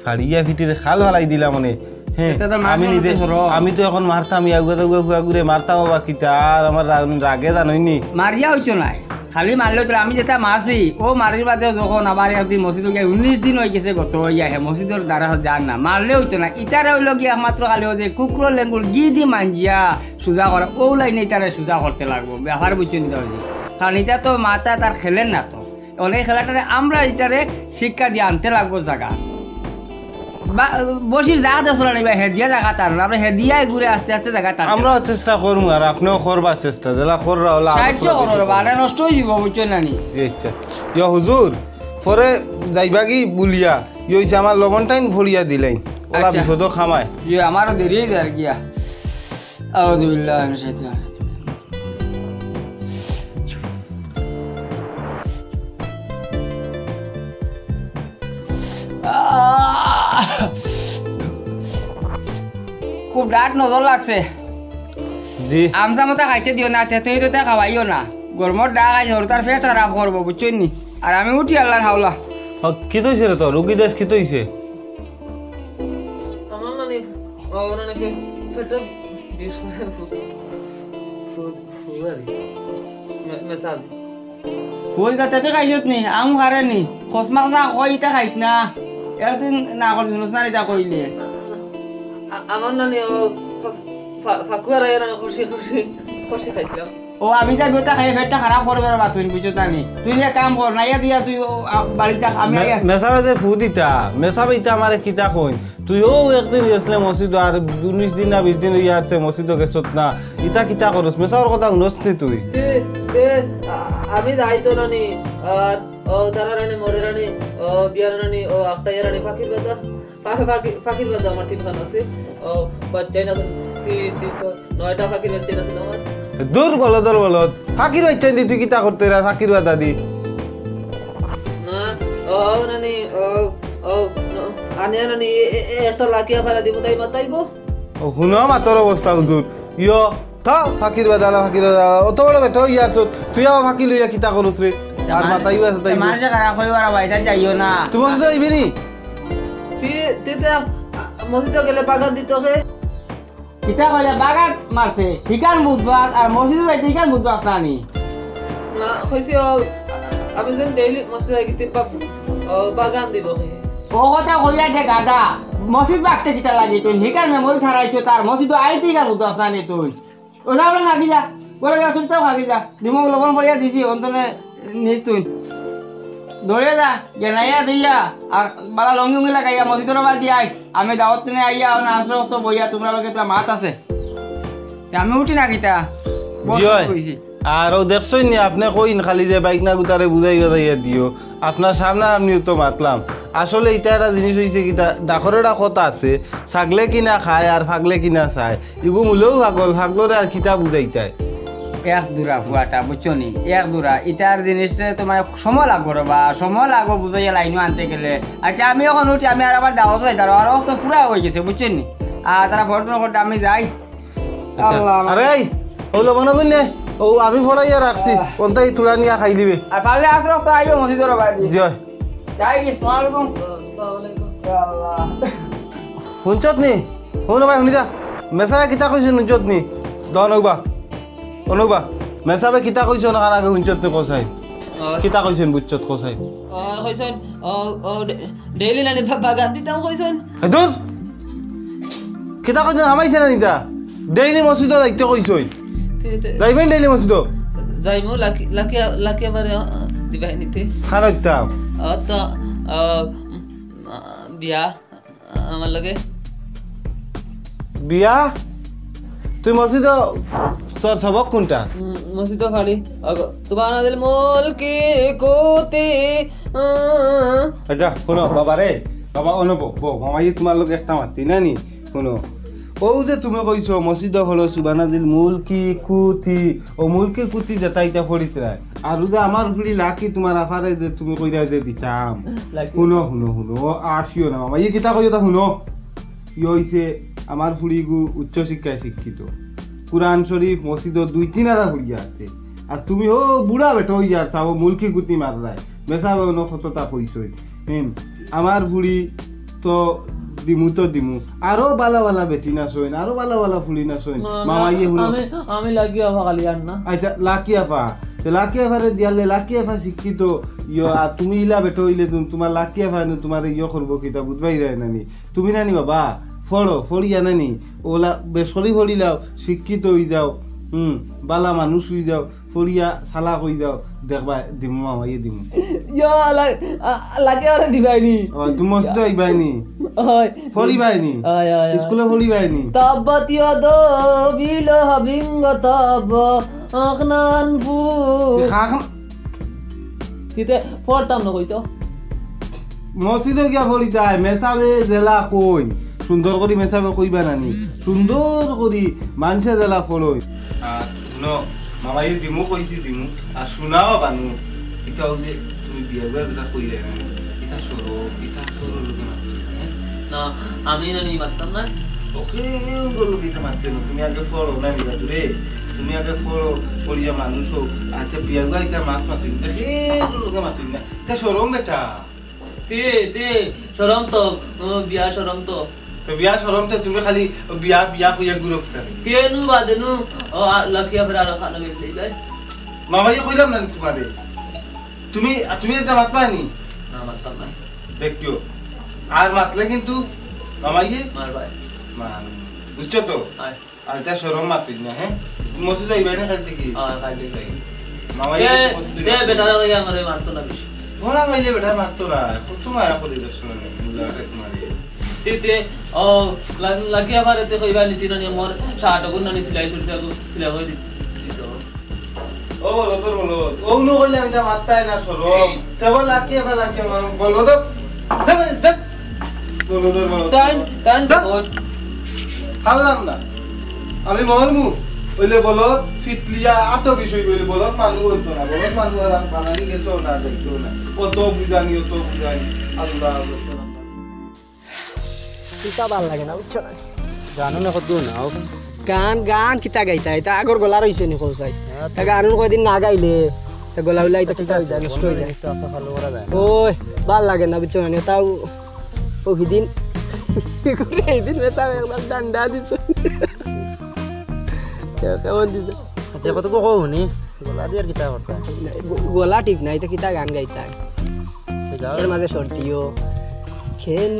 ফাড়িয়া ফিটির খাল ফালাই দিলাম মানে। হে, এটা তো মাঝে আমি নিজে, মধ্যে ধরো। আমি তো অখন মারতাম, ইয়া উগা উগা উগা ঘুরে মারতাম বাবা কিতা, আর আমার রা-, রাগে জানইন নি। মারিয়া অইতো নায়, খালি মারলে তো আমি যেটা মারছি, ও মারির বাদে যখন আবার একদিন মসজিদো গিয়া উনিশ দিন অইগেছে গত ইয়া, হে মসজিদর দ্বারা যার না, মারলে অইতো না। ইতারে অইলো গিয়া একমাত্র খালি ওই যে কুকুর লেঙ্গুর গি দি মাঞ্জিয়া সুজা করা, ও লাইনে ইতারে সুজা করতে লাগবো, ব্যাপার বুঝছো নি দাওজি? কারণ ইটা তো মাথা তার খেলের না তো। অখন এই খেলাটারে আমরা ইটারে শিক্ষা দিয়া আনতে লাগবো জাগা। বা-, বসির জাগা তো চলে নিবা, হেদিয়া জাগা তার না, আমরা হেদিয়ায় ঘুরে আস্তে আস্তে জাগা তার। আমরাও চেষ্টা করমু, আর আপনেও করবা চেষ্টা, যেলা কররা অলা সাহায্য করো রে, বারে নষ্ট অই যিবো, বুঝছো না নি? জি, আচ্ছা। ইয়া হুজুর, পরে যাইবা কি বুলিয়া, ইয়ে অইছে আমার লবণ টাইন ফড়িয়া দিলাইন, অলা আচ্ছা। বিপদো খামায়। ইয়ে আমারও দেরি অই যার গিয়া। আউযু বিল্লাহি মিনাশ শাইতানির রাজিম। খুব ডাট নজর লাগছে। জি। আমসা মতো খাইতে দিও না, তেতুই তো তা খাওয়াইও না। গরমর ডাক আইছে, ওর তার পেট খারাপ করবো, বুঝছইন নি? আর আমি উঠি আল্লাহর হাওলা। হ, কিতা অইছে রে তোর? রুগী দেশ কিতা অইছে? আমার নানি, ও নানি পে-, পেটে বিষ করে ফু-, ফু-, ফুয়ারি। মে-, মেসাবি। কই যাতে তুই খাইছত নি? আম খারে নি? খসমাস না কই ইতা খাইস না। একদিন না কর শুনস না ইতা কইলে। আ-, আমার নানি ও ফা-, ফা-, ফাকুয়ার আইয়া নানি খসি, খসি, খসি খাইছিলাম। ও আমি যাই বেটা খাইলে পেটটা খারাপ করবে রে বা তুই বুঝছত না নি? তুই নিয়ে কাম কর, নাইয়া দিয়া তুই ও, আ, বাড়ি থাক, আমি মে-, আইয়া। মেসাবে যে ফু দিতা, মেসাবে ইতা আমারে কিতা কইন? তুই ও একদিন গেছলে মসজিদ, আর উনিশ দিন না বিশ দিন অইয়া আছে মসজিদ গেছত না, ইতা কিতা করস? মেসাবর কথা হুনস নি তুই? তে, তে, আ-, আমি যাই তো নানি, আর ও তারা রানী, মরে রানী, ও বিয়ার রানী, ও আক্তাইয়া রানী, ফাকির বাদা, ফা-, ফাকি-, ফাকির বাদা আমার তিনখান আছে, ও বাচ্চাই না, তিন, তিন, চার, নয়টা ফাকির বাচ্চাই আছে আমার। দূর বলদ, দূর বলদ। ফাকির বাচ্চা দি তুই কিতা করতে রে, ফাকির বাদা দি? না, ও নানি, ও, ও, আনিয়া নানি, এ, এ, এ, একটা লাকিয়া ফারা দিব, তাই মাতাইবো। ও, হুনো মাতর অবস্থা হুজুর। ইয়ো, থা, ফাকির বাদালা, ফাকির বাদালা। অত বড় বেটা অইয়া আছস, তুই আবার ফাকি লইয়া কিতা করস রে? আর মাতাইবা আছে তাই। মার যে খারাপ অইবার ভাই, তাই যাইও না। তুমি মসজিদো যাইবে নি? তি-, তি-, তি-, আ, মসজিদো গেলে বাগাত দিত কে? কিতা কইলে বাগাত মারতে? হিকান বুঝবাস, আর মসজিদো যাইতে হিকান বুঝবাস না নি? না, কইছি ও, আ-, আমি যেন ডেইলি মসজিদো যাই, কিতা বা-, ও, বাগান দিব কে? ও কথা কইয়া দে গাদা। মসজিদ বাগতে কিতা লাগে তুই? হিকান মেমোরি ছাড়াইছো তার, মসজিদো আইতে হিকান বুঝবাস না নি তুই? ও যা, ওরা খাকি যা। ওরা যা, চুপচাপ খাকি যা। দিমক লবণ পড়িয়া দিছি, অন্তনে নিস তুই। দৌড়ে যা, গেনাইয়া দইয়া, আর বালা লঙ্গি উঙ্গি লাগাইয়া মসজিদর বাদ দিয়া আইস। আমি দাওয়াত নিয়া আইয়া, অন আসর তো বইয়া, তোমরা লগে তোরা মাছ আছে। তে আমি উঠি না কিতা? বস জি অয়। কইছি। আর ও দেখছইন নি, আপনে কইন খালি যে বাইক না গুতারে বুঝাই বাজাইয়া দিও। আপনার সামনা আপনিও তো মাতলাম। আসলে ইটা একটা জিনিস অইছে কিতা, ডাকরের একটা কথা আছে, ছাগলে কিনা খায় আর ফাগলে কিনা চায়। ইগু মূলেও ফাগল, ফাগলরে আর কিতা বুঝাইতায়? এক দুরা ফুয়াটা, বুঝছো নি? এক দুরা। ইটার জিনিসে তো মানে সময় লাগবো রে বা, সময় লাগবো বুঝাইয়া লাইনও আনতে গেলে। আচ্ছা, আমি এখন উঠি, আমি আর আবার দাওয়াত যাইতাম, আর তো পুরা অই গেছে, বুঝছো নি? আর তারা ফটো করতে আমি যাই। আচ্ছা। আল্লাহ, আমার আরে এই, ও লবণ আগুন নে, ও আমি ফড়াইয়া রাখছি, আহ। কোনটাই তুলা নিয়া খাই দিবে। আর পারলে আসর তো আইও মসজিদর বাড়ি। জি অয়। যাই কি, আসসালামু আলাইকুম। আসসালামু আলাইকুম। ইয়া আল্লাহ। হুনছত নি? হুনো ভাই, হুনি যা। মেসাবে কিতা কইছইন হুনছত নি? দন অউবা। অনউবা। মেসাবে কিতা কইছইন অখান আগে হুনছত নি কসাই? আহ। কিতা কইছইন বুঝছত কসাই? আহ, কইছইন, ও, ও, ডে-, ডেইলি নানি বা-, বাগান দিতাম কইছইন। এ দূর। কিতা কইছইন হামাইছে না নিতা? ডেইলি মসজিদো যাইতে কইছইন। তে, তে। যাইবেন ডেইলি মসজিদো? যাইমু, লাকি, লাকি, লাকি আমারে, আহ, দিবাই নিতে। খান অইতাম। ও তো, আহ, উম, আহ, বিয়া, আহ, আমার লগে। বিয়া? তুই মসজিদো, তোর সবক কোনটা? উম, মসজিদো খালি, অগো, সুবহানাল মুলকি কুতি, উম। আচ্ছা, হুনো, বাবা রে, বাবা, অনো বও, বও, মামাই তুমার লগে একটা মাতি না নি? হুনো, ও যে তুমি কইছো, মসজিদো পড়ো, সুবহানাল মুলকি কুতি, ও মুলকি কুতি যেটা ইটা পড়িতরায়। আর ও যে আমার ফুড়ি লাকি তুমার আফারে যে তুমি কইরায় যে দিতাম। লাকি। হুনো, হুনো, হুনো, ও আসিও না, মামা, ই কিতা কইও তা হুনো। ই অইছে আমার ফুড়িগু উচ্চ শিক্ষায় শিক্ষিত, কুরআন শরীফ মসজিদো দুই তিন আরা পড়িয়া আছে। আর তুমি ও বুড়া বেটা অইয়া আর চাও মুলকি কুতি মাররায়। মেসাবে অনো কততা কইছইন। হুম, আমার ফুড়ি তো দিমু তো দিমু। আরো বালা বালা বেটিন আছইন, আরো বালা বালা ফুড়িন আছইন। না, না, মামাইয়ে হুনো। আমি, আমি লাকি আফা খালি আর না। আচ্ছা, লাকি আফা। তে লাকি আফারে দিয়ালে, লাকি আফা শিক্ষিত, ইয়ো, আর তুমি ইলা বেটা অইলে তুমি, তুমার লাকি আফা নু তুমারে ইয়ো করবো কিতা বুঝবায় না নি? তুমি নানি বাবা, পড়ো, পড়িয়া নানি, ওলা বেশ করি পড়িলাও, শিক্ষিত অই যাও, হুম, বালা মানুষ অই যাও, পড়িয়া চালাক অই যাও, দেখবায়, দিমু মামাইয়ে দিমু। ইয়া, লা-, আ, লাগে আরে দিবায়নি। ও, তুমি মসজিদো আইবায়নি? অয়। পড়িবায়নি? অয়, অয়, অয়। স্কুলো পড়িবায়নি? তাব্বাত ইয়াদা আবি লাহাবিন ওয়া তাব, আখনান ফু। খান কিতে পড়তাম না কইছো? মসজিদো গিয়া পড়িতায়, মেসাবে যেলা কইন, সুন্দর করি মেসাবে কইবা নানি, সুন্দর করি মানষে যেলা পড়ইন। আর হুনো, মামাইয়ে দিমু কইছি দিমু, আর হুনাও বানু, ইটা অউ যে তুমি বিয়ার বার যেটা কইরায় না, ইটা সরো, ইটা সরো লোকে মানছে, হ্যাঁ? না, আমি না নি মাততাম না। ওকে, ওগুলো দিতে মাতছে না। তুমি আগে পড়ো না, নিবা দূরে। তুমি আগে পড়ো, পড়িয়া মানুষ হও। আচ্ছা, বিয়া গো, এটা মাত মাতছে না। দেখে, ওগুলো মাতছে না। এটা শরম বেটা। তে, তে, শরম তো, ও, বিয়া শরম তো। তো বিয়া শরম তো, তুমি খালি বিয়া, বিয়া কইয়া ঘুরো কিতা? তে নু বাদে নু, ও, আ, লাখিয়া ফেরা আরো খানা বেশ নেই যায়। মামাইয়ে কইলাম না নি তোমারে? তুমি, তুমি এটা মাতবা নি? না, মাততাম না। দেখিও, আর মাতলে কিন্তু মামাইয়ে মার ভাই। মার। বুঝছো তো? আয়। আর এটা শরম মাতিস না, হ্যাঁ? তুমি মসজিদ যাইবাই না কাল থেকে? হ্যাঁ, কাল থেকে যাই। মামাইয়ে এ, মসজিদ তে যাইবা। বেটা লাগে আমারে মারতো না বেশি। বড়া মাইলে বেটা মারতো না। কত মায়া করি দেখছো না, মুলা বেটা তোমারে। তে, তে, ও, লা-, লাকি আবার এতে কইবা নি, তিন নি মোর শার্ট ওগুন নি সিলাই, সিলাই, সিলাই করে দি-, দিত। ও বলো তোর বলো, ও নু কইলে আমি তা মারতাই না শরম। তে বল লাকি আবার লাকি আমার বলো তো। হে ভাই, দেখ। বলো তোর বলো। তান, তান দেখ। বল। হারলাম না। আমি মরমু। অইলে বলো, ফিতলিয়া আত বিষয় বলে বলো, মানু বলতো না। বলো, মানু আর বাঙালি গেছে, ও না যাইতো না। অত বুঝানি, অত বুঝানি। আল্লাহ আকবার। কিতা ভালা লাগে না, বুঝছো না? গানও না কত না, ও। গান, গান কিতা গাইতা? এটা আগর গলা রইছে নি, কও চাই। হ্যাঁ, তো। তা গান কয়দিন না গাইলে, তা গলা উলা এটা কিতা অই যায়, নষ্ট অই যায়। নিশ্চয় আপনার follow করা যায় না। ওই, ভালা লাগে না, বুঝছো না? তাও, ও হিদিন, হিদিন মেসাবে একবার ডান্ডা দিছে। কে-, কেমন দিছে? আচ্ছা, কত কো হুনি? গলা দিয়ে আর কিতা করতা? গ-, গলা ঠিক নাই, এটা কিতা গান গাইতা? তো গাও। এর মাঝে সর্দিও। কেন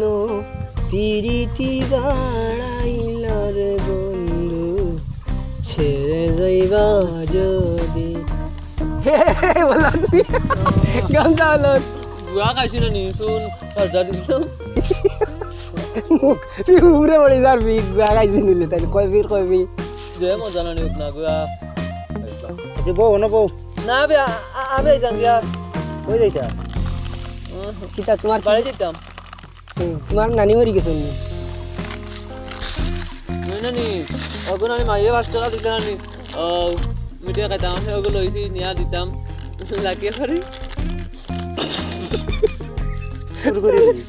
পিরিতি বাড়াইলা রে বন্ধু, ছেড়ে যাইবা যদি। হে, হে, হে, বলো তুমি। গামছা বলো। গুয়া খাইছি না নি, শুন, হাজার দিলাম। মুখ, তুই উপরে পড়ি যার বি, গুয়া খাইছি নিলে, তাই কয় বীর, কয় বীর। যে মজা না নিউক না, গুয়া। আচ্ছা, বউ, না বউ। না, বে, আ-, আ-, আমি যাইতাম, গিয়া। কই যাইতা? উম, কিতা, তোমার কি? বাড়ি যাইতাম। হুম, তোমার নানি মরি গেছে নি? ওই নানি, ওগো নানি মাইয়ে পাঁচ টাকা দিতে নানি। ও, মিঠে খাইতাম, আমি ওগুলো লইছি, নিয়া দিতাম। লাগিয়ে পারি। শুরু করে দিবি।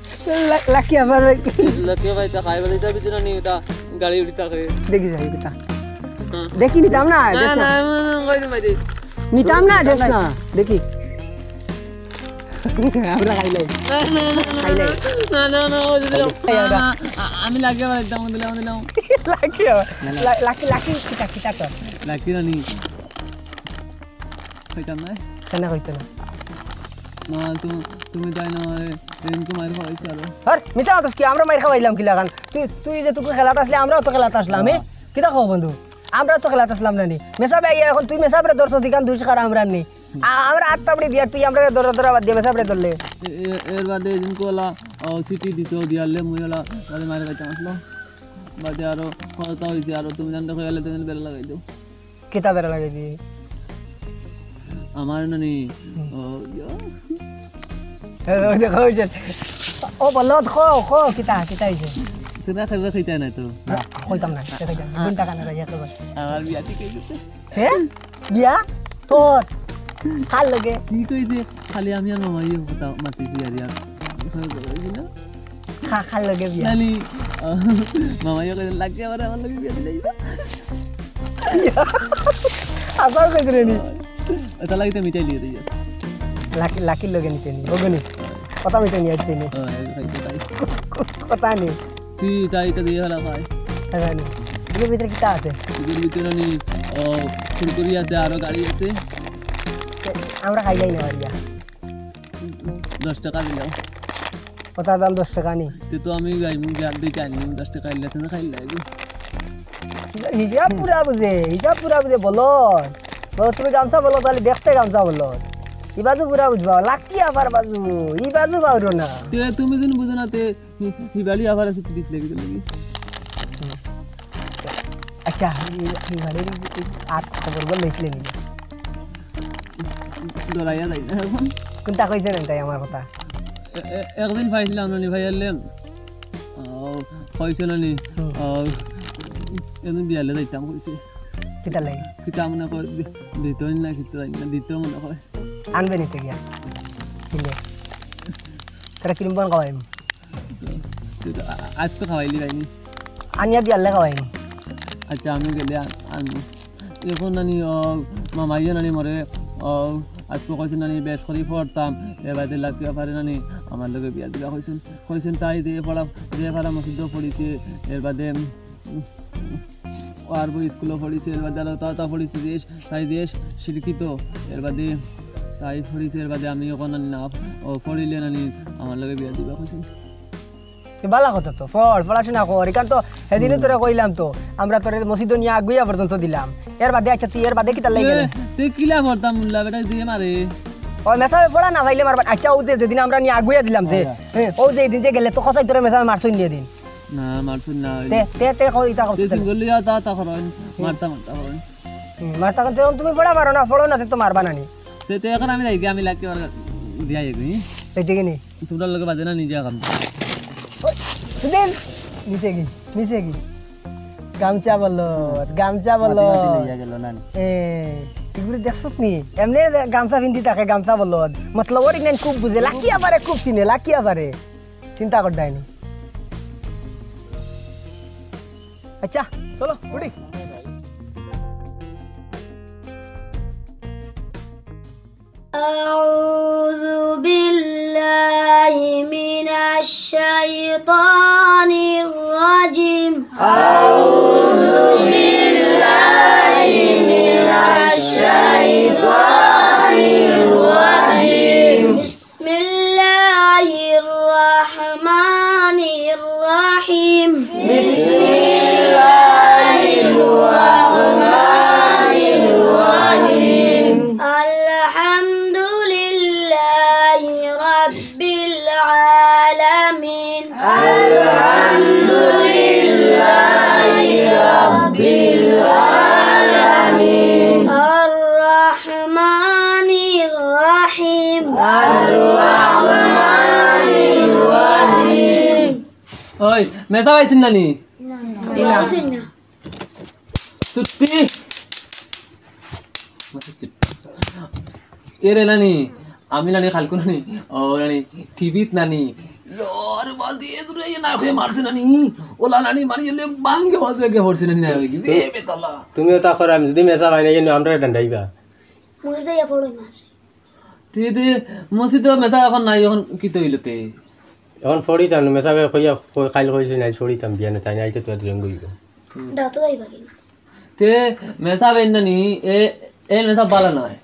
লা-, লাকি আমার ভাই। লাকি ভাই, তা খাই বলে, তা ভিতরে নি, তা গাড়ি উড়ি থাকে। দেখি যাই, কিতা। হ্যাঁ। দেখি নিতাম না, না, দেখ না, না। না, না, কই দিম ভাই রে। নিতাম না, দেখ না। দেখি। আমরা খাইলাই। না, না, না, না, খাইলাই। না, না, না, ওই দিলাম। খাই আমরা। না, না, আ-, আমি লাগিয়ে আবার দিলাম, দিলাম, দিলাম। লাগিয়ে আবার। না, না। লা-, লাকি, লাকি, কিতা, কিতা তো? লাকি রানী। কইতাম না। কেন কইতো না? না, তু-, তুমি তাই না, এ, এরকম মাইর খাওয়াইছো আরো। আর মিছা মাতস কি? আমরা মাইর খাওয়াইলাম কি লাগান? তুই, তুই যে তুই খেলাত আসলে, আমরাও তো খেলাত আসলাম, এ? হ্যাঁ। কিতা কও বন্ধু? আমরাও তো খেলাত আসলাম না নি? মেসাবে আইয়া এখন তুই মেসাবরে ধরছস, ইখান দুষ কার আমরার নি? আ-, আমরা আট তাবড়ি দিয়ার তুই আমরারে ধরা ধরা বাদ দিয়া মেসাবরে ধরলে। এ-, এ-, এর বাদে এদিন কলা, ও, সিটি দিছো, দিয়ালে মুই ওলা, বাদে মারে খাইতাম আসলো। বাদে আরো কথা হইছে, আরো তুমি জানতে কইলে তুমি বেলা লাগাই দেও। কিতা বেলা লাগাইছি? আমার নানি, হুম। ও, ইয়া। এ, ওই দেখো, ওই যে, ও বলো, খো, খো, কিতা, কিতা হইছে? তুমি খাইবা খাইতা না তো? না, কইতাম না, কিতা কইতাম? কোন টাকা না, ইয়া করবা। আমার বিয়া ঠিক হয়ে গেছে। হে? বিয়া? তোর? কার লগে? কি কই যে, খালি আমি আর মামাই কথা মাতিছি আর ইয়ার। খা-, খার লগে বিয়া? নানি, আহ, মামাই কই, "লাগে আবার আমার লগে বিয়া দিলে।" আবার কই দিলে নি? এটা লাগতে মিটাই লিয়ে দিয়ে। লাকি, লাকির লগে নিতে নি, বগনি। কথা মিটাই নিয়ে আসতে নি। হ্যাঁ, এই খাইতে তাই। কথা নেই। তুই তাই এটা দিয়ে হলা ভাই। হ্যাঁ, জানি। এগুলোর ভিতরে কিতা আছে? এগুলোর ভিতরে নি, ও, কুরকুরি আছে, আরো গাড়ি আছে। আমরা খাই যাই না, মারিয়া। দশ টাকা দিলাম। কত দাম দশ টাকা নি? তে তো আমি যাই, মুখ দিয়ে আনলাম, দশ টাকা আনলে, তুমি খাইলে আইবো। হিসাব পুরা বুঝে, হিসাব পুরা বুঝে, বলো। বলো, তুমি গামছা বলো, তাহলে দেখতে গামছা বলো। ই বাজু পুরা বুঝবা, লাকি আবার বাজু, ই বাজু পাউরো না। তে তুমি যদি বুঝো না, তে হি-, হিবালি আবার আছে, কি দিছিলে কি লাগি? আচ্ছা, হি-, হিবালির আর খবর বল লইছিলে নি? ডরাইয়া যাই না এখন। কোনটা কইছে না তাই আমার কথা? এ-, এ-, একদিন পাইছিলাম না নি ভাই, আনলে, আহ, কইছিল নি, হুম। আহ, এমনি বিয়ালে যাইতাম কইছে। কিতা লাগি? কিতা মনে কয় দি-, দিত না, কিতা জানি না, দিত মনে কয়। আনবে নিতে গিয়া। কিনে। তারা কিনবো না কওয়াইম। আজকে খাওয়াইলি যাইনি? আনিয়া দিয়ালে খাওয়াইনি। আচ্ছা, আমি গেলে আ-, আনবো। এখন নানি, ও, মামাইও নানি মরে, ও, আজকে কইছে নানি বেশ করি পড়তাম, এর বাদে লাকিয়া পারে নানি আমার লগে বিয়া দিবা কইছেন। কইছেন তাই যে পড়া, যে পড়া মসজিদও পড়িছে, এর বাদে, উম, আর বই স্কুলও পড়িছে, এর বাদে আরো তা, তা পড়িছে যে, তাই যে শিক্ষিত, এর বাদে তাই পড়িছে, এর বাদে আমি এখন নানি না, ও, পড়িলে নানি আমার লগে বিয়া দিবা কইছেন। তে বালা কথা তো, পড়, পড়াশোনা কর। এখান তো সেদিনও তোরে কইলাম তো, আমরা তোরে মসজিদো নিয়া আগুইয়া পর্যন্ত দিলাম। এর বাদে, আচ্ছা, তুই এর বাদে কিতার লাগি গেলে? তুই কিলা পড়তাম মুল্লা বেটা দিয়ে মারে। ও মেসাবে পড়া না পাইলে মারবা। আচ্ছা, ও যে যেদিন আমরা নিয়া আগুইয়া দিলাম যে, হ্যাঁ, ও যে দিন যে গেলে তো কসাই তোরে মেসাবে মারছইন নিয়ে দিন। না, মারছইন না। তে, তে, তে, কই ইতা করছিস? সিঙ্গল লিয়া তা, তা করইন, মারতা, মারতা করইন। হুম, মারতা করইন, তুমি পড়া পারো না, পড়ো না, তে তো মারবা না নি। তে, তে এখন আমি যাই গি, আমি লাগতে পারে দিয়া যাই গি। এই দিকে নি। তোমরা লগে বাজে না নিজে এখন। ওই, সুদিন, নিচে গি, নিচে গি। গামছা বলো, গামছা বলো। মাতি মাতি লইয়া গেল না নি? এ, এগুলি দেখছত নি? এমনি গামছা পিন্দি থাকে, গামছা বলো। মতলব ওর ইংল্যান্ড খুব বুঝে, লাকিয়া পারে, খুব চিনে, লাকিয়া পারে। চিন্তা কর ডাইনি। আচ্ছা, চলো, উঠি। أعوذ بالله من الشيطان الرجيم. أعوذ بالله من الشيطان الرجيم. بسم الله الرحمن الرحيم. بسم الله الرحمن الرحيم. الحمد لله رب العالمين. الحمد لله رب العالمين. الرحمن الرحيم. الرحمن الرحيم. ওই, মেসাব আইছইন না নি? না, না। ছুটি। এরে নানি, আমি নানি কালকু নানি, ও নানি, টিভিত নানি, লর বাদি এ দূরে ইয়ে না হয়ে মারছে নানি, ওলা নানি মারি গেলে বাঙ্গে বাজে গিয়ে পড়ছে নানি, না হয়ে গেছে, এ বেতালা। তুমিও তা করো, আমি যদি মেসাব আই না, কিন্তু আমরা ডান্ডাইবা। মুই যাইয়া পড়ো মার। তে, তে, মসজিদে মেসাব এখন নাই, এখন কিতা অইলো তে? এখন পড়িতাম না, মেসাবে কইয়া, কই-, কাইল কইছে নাই, পড়িতাম বিয়ানে, তাই নাই তো তোর রঙ অইবো। দাও তো যাইবা কি? তে, মেসাব এই নানি, এ, এ মেসাব বালা নায়।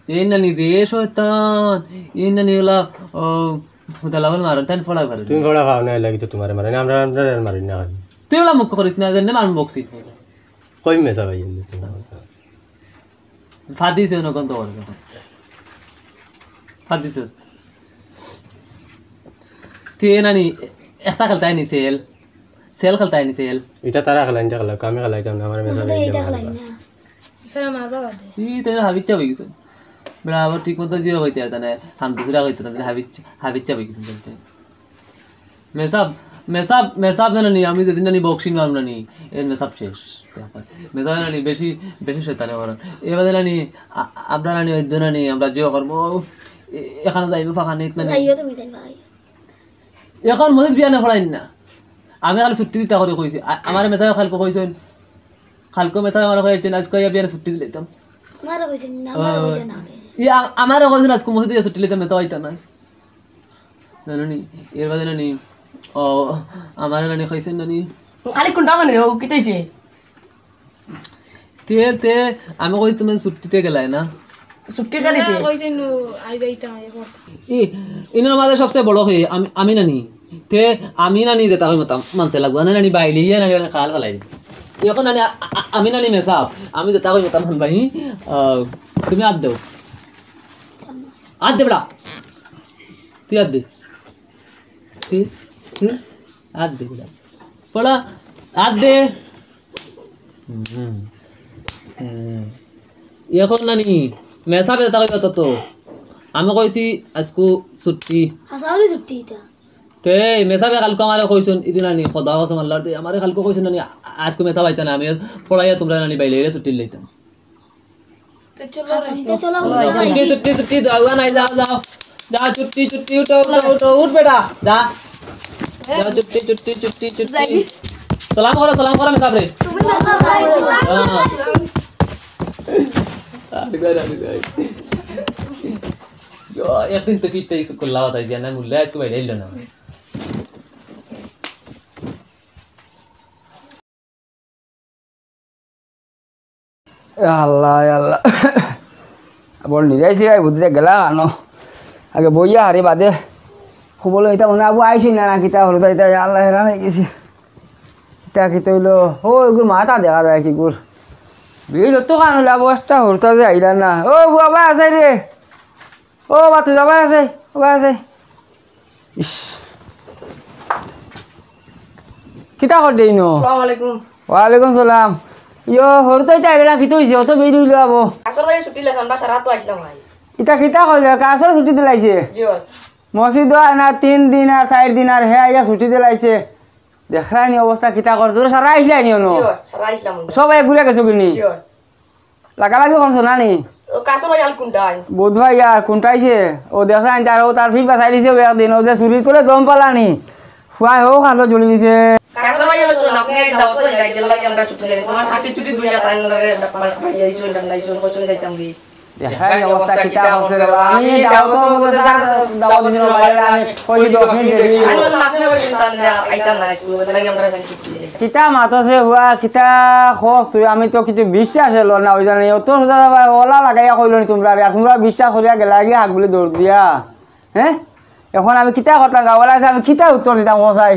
এই নানি দে শয়তান, এই নানি ওলা, ও, হুদা লাভল মারন, তাই পড়া পারে। তুমি পড়া পাও না, লাগি তো তোমারে মারে না, আমরা, আমরা আর মারি না। তুই ওলা মুখ করিস না, জানি মারুম বক্সি। কই মেসাব আই এমনি? ফাদিস এনো কোন তো বলে। ফাদিস। তে নানি, একটা খেলতাই নি সেল। সেল খেলতাই নি সেল। ইটা তারা খেলাইন, ইটা খেলা, আমি খেলাইতাম না, আমার মেসাব বুঝতে আই এইটা না। খেলাইন না। সালাম আর বাবা দে। ই তো হাবিচ্চা হয়ে গেছে। বেটা আবার ঠিক মতো জিও কইতে পারতা না, হাম দুসরা কইতে পারতা না, হাবিচ্চা, হাবিচ্চা হয়ে গেছে। মেসাব, মেসাব, মেসাব জানো নি, আমি যেদিন নানি বক্সিং মারব নানি, এর মেসাব শেষ। মেসাব নানি বেশি, বেশি শয়তানি করেন। এবারে নানি, আ-, আমরা নানি, ওই দিন নানি, আমরা জিও করবো, এ-, এখানে যাইবো ফাঁকা নেই নানি। যাইও তুমি তাই ভাই। এখন মসজিদ বিয়ানে পড়াইন না। আমি খালি ছুটি দিতা করে কইছি। আ-, আমার মেসাব কালকে কইছেন। কালকে মেসাব আমার কইছেন, আজকে ইয়া বিয়ানে ছুটি দিলাইতাম। আমারও কইছেন না, আমারও কইছেন না। ইয়া, আমারও কইছেন, আজকে মসজিদে ছুটি দিলাইতাম, মেসাব আইতা না। জানো নি, এর বাদে নানি, ও, আমার নানি কইছেন নানি। খালি কোনটা মানে, ও, কিতা অইছে? তে, তে, আমি কইছি তুমি ছুটিতে গেলায় না? ছুটি কাটিছে? না, কইছেন, ও, আই যাইতাম, আই করতাম। ই, ইনোর মাঝে সবচেয়ে বড় কে, আমি, আমি নানি। তে, আমি নানি যেটা কই মাতাম, মানতে লাগবো। না নানি বাইলে, ইয়ে নানি, মানে খাল ফালাই। এখন নানি, আ-, আ-, আমি নানি মেসাব, আমি যেটা কই মাতাম, মান ভাই, আ, তুমি আত দেও। আত দে বেটা। তুই আত দে। তুই, তুই আত দে বেটা। পড়া, আত দে। হুম। হুম। এখন নানি, মেসাবে তা কইবা তো তো। আমি কইছি, আজকু ছুটি। আসামে ছুটি এটা। তে, মেসাবে কালকে আমারে কইছন, ইদি নানি, খোদা কসম আল্লাহর দে, আমারে কালকে কইছন নানি, আ-, আজকু মেসাব আইতা না, আমি পড়াইয়া তোমরা নানি বাইলে ছুটি লইতাম। তো চলো, আচ্ছা, রে। তো চলো, চলো, যাই। ছুটি, ছুটি, ছুটি, যাও, যাও, নাই, যাও, যাও। যাও, ছুটি, ছুটি, উঠো, উঠো, উঠো, উঠ বেটা, যা। যাও, ছুটি, ছুটি, ছুটি, ছুটি। যাই। সালাম করো, সালাম করো, মেসাবরে। তুমি মেসাব ভাই। হ্যাঁ। আরে ভাই, আরে ভাই। ইয়ো, একদিন তো ফিরতে ইস্যু করলা, বাতাই দিয়া না, মুল্লা আজকে বাইরে এলো না। আল্লাহ, আল্লাহ। বল, নিজে আইছি, আই বুঝতে গেলা, আনো। আগে বইয়া হারি বাদে। খুব বলো, ইতা মনে আবু আইছি না, না, কিতা হলো, তাই, তাই, আল্লাহ হেরান হয়ে গেছি। ইতা কিতা হইলো? ও, এগুর মাথা দেখা যায় কি গুর। ভিড় তো কান হইলো, আবু একটা হরতা যে আইলা না। ও, বাবা আছে রে। ও, বাতু যাবা আছে, ও, আছে। ইস। কিতা কর দেই নো? আসসালামু আলাইকুম। ওয়ালাইকুম সালাম। ইয়ো, হরতাই তাই বেটা কিতা হইছে? অত বেরি হইলো আবো। আসর ভাই ছুটি লেখাম, বাসা রাত আইলাম ভাই। ইতা কিতা কইলে? কাসর ছুটি দিলাইছে? জি ভাই। মসজিদ আয় না তিন দিন আর চার দিন আর হে আইয়া ছুটি দিলাইছে। দেখরায় নি অবস্থা কিতা কর? তোরা সারা আইসলাই নি অনো? জি ভাই, সারা আইসলাম আমরা। সব এক ঘুরে গেছো কিনি? জি ভাই। লাগালাগি করছো না নি? ও, কাসর ভাই আর কোনটায়? বুধ ভাই আর কোনটাইছে? ও দেখছে আইন তার, ও তার ফিট বাসাই দিছে ও একদিন, ও যে চুরি করে দম পালানি। ফুয়ায় হোক হালো জ্বলি দিছে। কাসর ভাই আর শোন, আপনি এই দাওয়াত হয়ে যায়, গেল লাগে আমরা ছুটি দেন। তোমার সাথে ছুটি দুই হাত আইন রে, ভাই আইছো, আমরা আইছো, কোশ্চেন যাইতাম কি? দেখাই অবস্থা কিতা আছে রে বাবা। আমি দাওয়াত মধ্যে স্যার দাওয়াত দিছিল বাইরে, আমি কই দশ মিনিট দেরি। আমি বললাম, আপনি আবার চিন্তা নেই, আইতাম না, আজকে বলে লাগে আমরা ছুটি দেন। কিতা মাতস রে হুয়া, কিতা খোঁজ তুই? আমি তো কিছু বিশ্বাস হলো না, ওই জানি অত সোজা যাবা, ওলা লাগাইয়া কইলো নি তোমরা, আর তোমরা বিশ্বাস করিয়া গেলা গিয়া হাক বুলি দৌড় দিয়া, হ্যাঁ? এখন আমি কিতা করতাম, গাওয়ালা আছে, আমি কিতা উত্তর দিতাম, কোথায়?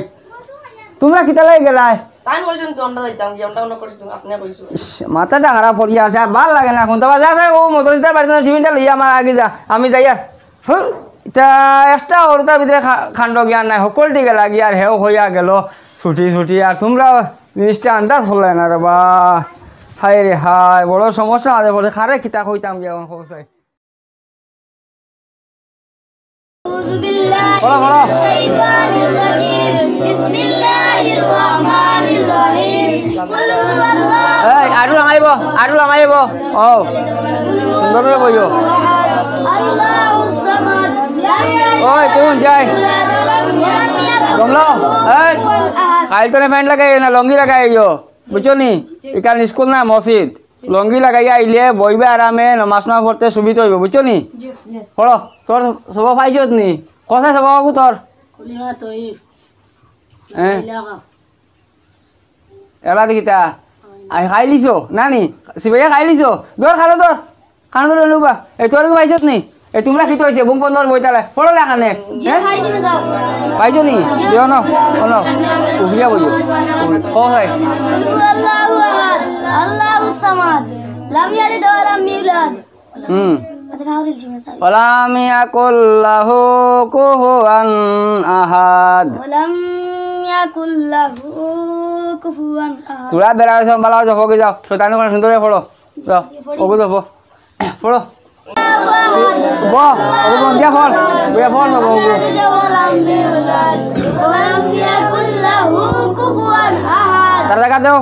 তোমরা কিতা লাগি গেলায়? তাই কইছেন তো আমরা যাইতাম, কি আমরা অন্য করছি, আপনি কইছো। ইস, মাথাটা খারাপ করিয়া আছে, আর ভালা লাগে না, কোনটা বা যা, যা, ও মদরিস্তার বাড়িত না, টিফিনটা লইয়া আমার আগে যা, আমি যাই আর। হুর, ইতা একটা অরতার ভিতরে খা-, খান্ড জ্ঞান নাই, হকল ঠিক গেলা গিয়া আর হেও হইয়া গেল, ছুটি ছুটি, আর তোমরা জিনিসটা আন্দাজ করলে না রে বা। হায় রে হায়, বড় সমস্যা আছে, বলে খারে কিতা কইতাম গিয়া এখন খোঁজ চাই। أعوذ بالله পড়ো, পড়ো। من الشيطان الرجيم. بسم الله الرحمن الرحيم. قل هو الله এই, আরু লামাইব, আরু লামাইব। ও, সুন্দর করে বইও। أحد. الله الصمد. لم يلد ওই, তুই যাই। ولم يكن له কমলো, এই। كفوا أحد. কাইল তোরে প্যান্ট লাগাই না, লুঙ্গি লাগাই আইও, বুঝছো নি? ইখান স্কুল না, মসজিদ। লুঙ্গি লাগাইয়া আইলে বইবে আরামে, নমাজ না পড়তে সুবিধা হইব, বুঝছো নি? জি। পড়ো, তোর সবক পাইছত নি? কোথায় সবক বাবু তোর? কলিমা তৈব। হ্যাঁ। এলাকা। এলা দেখিতা। আই খাইলিছো, না নি? সিবাইয়া খাইলিছো? ধর, খালো ধর। খানো ধরে লুবা। এই তোর কি পাইছত নি? এই তোমরা কি তো হইছে? বুম বন্ধ বইতালে। পড়ো না এখানে। জি, হ্যাঁ? পাইছি না, স্যার। পাইছো নি? দিও না। শোনো। উফরিয়া বইও। কো হয়? قل هو الله أحد. الله الصمد. لم يلد ولم يولد. হুম। আচ্ছা, কাউরে জিমে স্যার। ولم يكن له كفوا أحد. ولم يكن له كفوا أحد. তোরা বেড়ার সব বালা হয়ে যাও, হগে যাও। শয়তানি করে সুন্দর করে পড়ো। যাও, ওগো যাও, পড়ো। পড়ো। ব, ওগো বন্ধ দিয়া পড়। বইয়া পড় না, ওগো। ولم يكن له كفوا أحد. তার জায়গা দাও।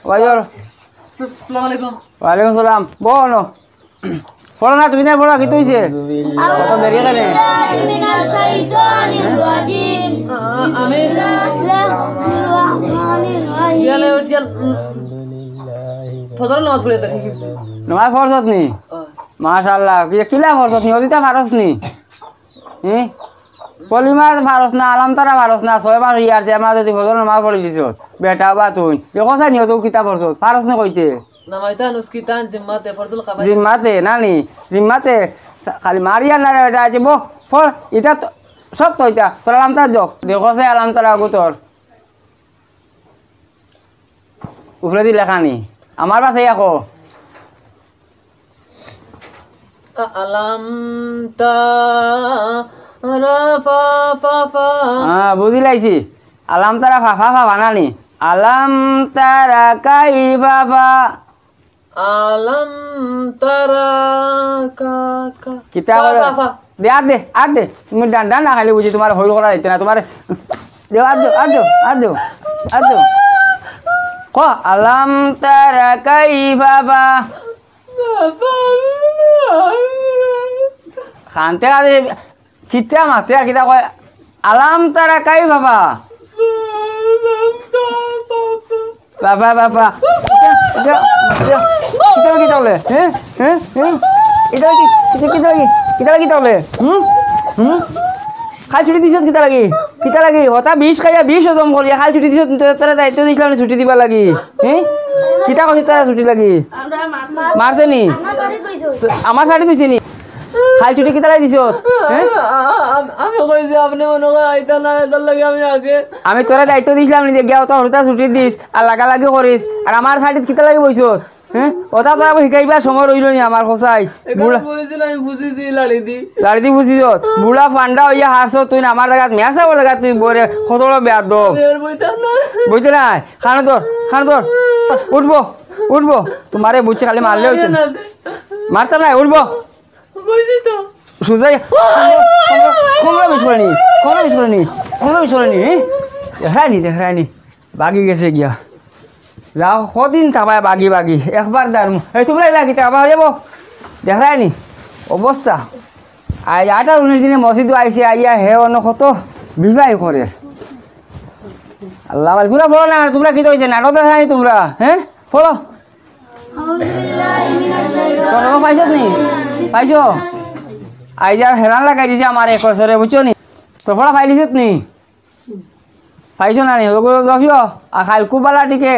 ওয়াইজর। আসসালামু আলাইকুম। ওয়ালাইকুম সালাম। বলো। পড়ো না, তুমি না পড়ো, কি তুইছে? কত দেরি কেনে? أعوذ بالله من الشيطان الرجيم. بسم الله الرحمن الرحيم. ইয়ালে উঠিয়াল, উম, ফজর নামাজ পড়ে দেখি কিছু। নামাজ পড়ছত নি? ও। মাশাআল্লাহ। কি, কিলা পড়ছত নি? অদিতা পারস নি? হুম? কলিমা পারস না, আলাম তারা পারস না, ছয় মাস ইয়ার যে আমরা যদি ফজর নামাজ পড়ি দিছত, বেটা বা তুই। দেখো চাই নিয়ত কিতা পড়ছত, পারস না কইতে? নামাইতা নুসকিতান জিম্মাতে ফরজুল কাফাইত। জিম্মাতে, না নি? জিম্মাতে, সা-, খালি মারিয়া না রে বেটা, আছে, বহ, পড়, ইটা তো, সব তো ইটা, তোর আলাম তারা যোগ। দেখো চাই আলাম তারা আগু তোর। উপরেদি লেখা নি? আমার বাসাইয়া কো। আলাম তারা ফা ফা ফা। হ্যাঁ, বুঝি লাইছি। আলাম তারা ফা ফা ফা বানানি। আলাম তারা কাইফা ফা। আলাম তারা কা কা। কিতা ফা করে? ফা ফা। দে, আর দে, আর দে। তুমি ডান, ডান না খাইলে বুঝি তোমার হইল করা যাইতে না। তোমার দেও, আর দেও, আর দেও, আর দেও, আর দেও। ক, আলাম তারা কাইফা ফা। খানতে আর কিতা মাতে আর কিতা কয়? আলাম তারা কাইফা ফা। বাবা, বাবা। ইটা, ইটা, ইটা কিতা অইলে? হে? হে? হে? ইটা কি? ইটা কিতা লাগি? কিতা লাগি ইতা অইলে? হুম? হুম? খাইল ছুটি দিছত কিতা লাগি? কিতা লাগি? হতা বিষ খাইয়া বিষ হজম করিয়া খাইল ছুটি দিছত, তোরে দায়িত্ব দিছলাম নি ছুটি দিবার লাগি। হে? কিতা কইছত তারা ছুটি লাগি? মারছে নি? তো আমার সাথে কইছে নি? খাইল ছুটি কিতা লাগি দিছত? হে? আ-, আ-, আ-, আমি কইছি, আপনে মনো কয় আইতা না, এটার লাগি আমি আগে আমি তোরে দায়িত্ব দিছলাম নি যে গিয়া অতা হুরুতা ছুটি দিস, আর লাগালাগি করিস, আর আমার সাথে কিতা লাগি বইছত? হে? অতা তো আবার হিকাইবার সময় রইল নি আমার কছাই। বুড়া বইছি না, আমি ফুছিছি লাড়ি দি। লাড়ি দি ফুছিছত? বুড়া ফান্ডা অইয়া হারছত তুই না আমার জাগাত, মেয়া সাবর জাগাত তুই বইরে কত বড় বেয়াদব। আমি আর বইতাম না। বইতে নাই? খানো ধর, খানো ধর। উঠবো, উঠবো। তোমারে বুঝছি খালি মারলে অইতো। না, মারতাম নাই, উঠবো। বুঝছি তো। সুজাই, কোনো, কোনো বিষয় নেই, কোনো বিষয় নেই, কোনো বিষয় নেই, হ্যাঁ? দেখরায়নি, দেখরায়নি। বাগি গেছে গিয়া। যাও, কদিন থাকবায় বাগি বাগি। একবার দাঁড়মু। এই তোমরা এলা কিতা আবার যাবো? দেখরায়নি। অবস্থা। আজ আঠারো উনিশ দিনে মসজিদো আইছে, আইয়া হে অন্য কত বিবাহ করে। আল্লাহ আমার, তোমরা বলো না, তোমরা কিতা অইছে? নাটক দেখরায়নি তোমরা, হ্যাঁ? বলো। আউযু বিল্লাহি মিনাশ শাইতানির তোমরা পাইছত নি? পাইছো? আইজ আর হেরান লাগাই দিছে আমার এক বছরে, বুঝছো নি? তো পড়া পাইলিছত নি? পাইছো না নি? ওগুলো দেখিও। আর খাইল কুবালা টিকে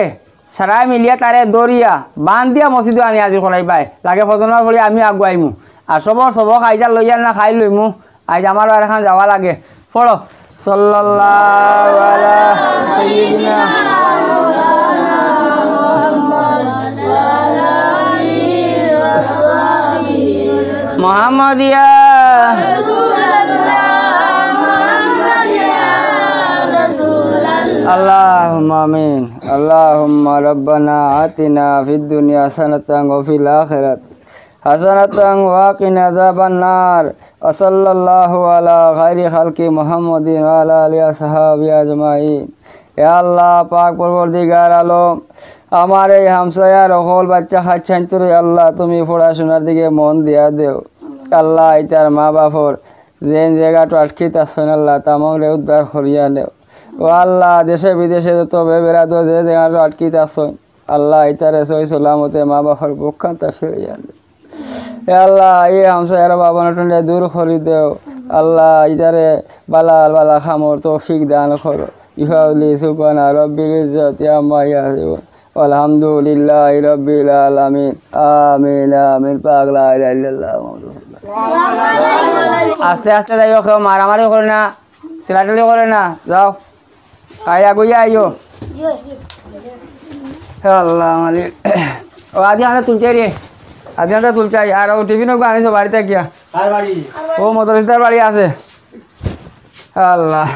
সারাই মিলিয়া তারে দরিয়া বান্ধিয়া মসজিদো আনি হাজির করাইবায়। লাগে ফজর নামাজ পড়ি আমি আগুয়াইমু। আর সবর সবক আইজ আর লইয়া না খাইল লইমু। আইজ আমার আর এখন যাওয়া লাগে। পড়ো। সাল্লাল্লাহু আলা সাইয়্যিদিনা মুহাম্মাদিয়া। আল্লাহুম্মা আমিন। আল্লাহুম্মা রাব্বানা আতিনা ফিদ দুনিয়া হাসানাতান ওয়া ফিল আখিরাতি হাসানাতান ওয়া কিনা আযাবান নার। ওয়া সাল্লাল্লাহু আলা খাইরি খালকি মুহাম্মাদিন ওয়া আলা আলিহি ওয়া সাহবিহি আজমাইন। ইয়া আল্লাহ পাক পরওয়ারদিগার আলম, আমার এই হামসায়ার অকল বাচ্চা কাচ্চাইন্তরে আল্লাহ তুমি পড়াশোনার দিকে মন দিয়া দেও। আল্লাহ ইতার মা বাপর যেন জাগাত আটকিত আছইন আল্লাহ তামামরে উদ্ধার করিয়া নেও। ও আল্লাহ দেশে বিদেশে যত বেবেরাদো যে জাগাত আটকিত আছইন আল্লাহ ইতারে সহি সালামতে মা বাপর বুকখানতা ফিরাইয়া দেও। এ আল্লাহ, এই হামসায়ার বাবা নাটনরে দূর করি দেও। আল্লাহ, ইতারে বালা বালা কামর তৌফিক দান করো। ইফাউলি সুবহানা রাব্বিল ইজ্জাতি আম্মা ইয়াসিফুন। আলহামদুলিল্লাহি রাব্বিল আলামিন। আমিন, আমিন। পাক লা ইলাহা ইল্লাল্লাহ মুহাম্মাদুর রাসূলুল্লাহ। আস্তে আস্তে যাইও, কেউ মারামারি করে না। ঠেলাঠেলি করে না, যাও। আই আগুইয়া আইও। হে আল্লাহ মালিক। ও আদি আনতে তুলছে রে। আদি আনতে তুলছে। আর ও টিফিন ওগু আনিছো বাড়িত গিয়া। কার বাড়ি? ও মদরিসদার বাড়ি আছে। হে আল্লাহ।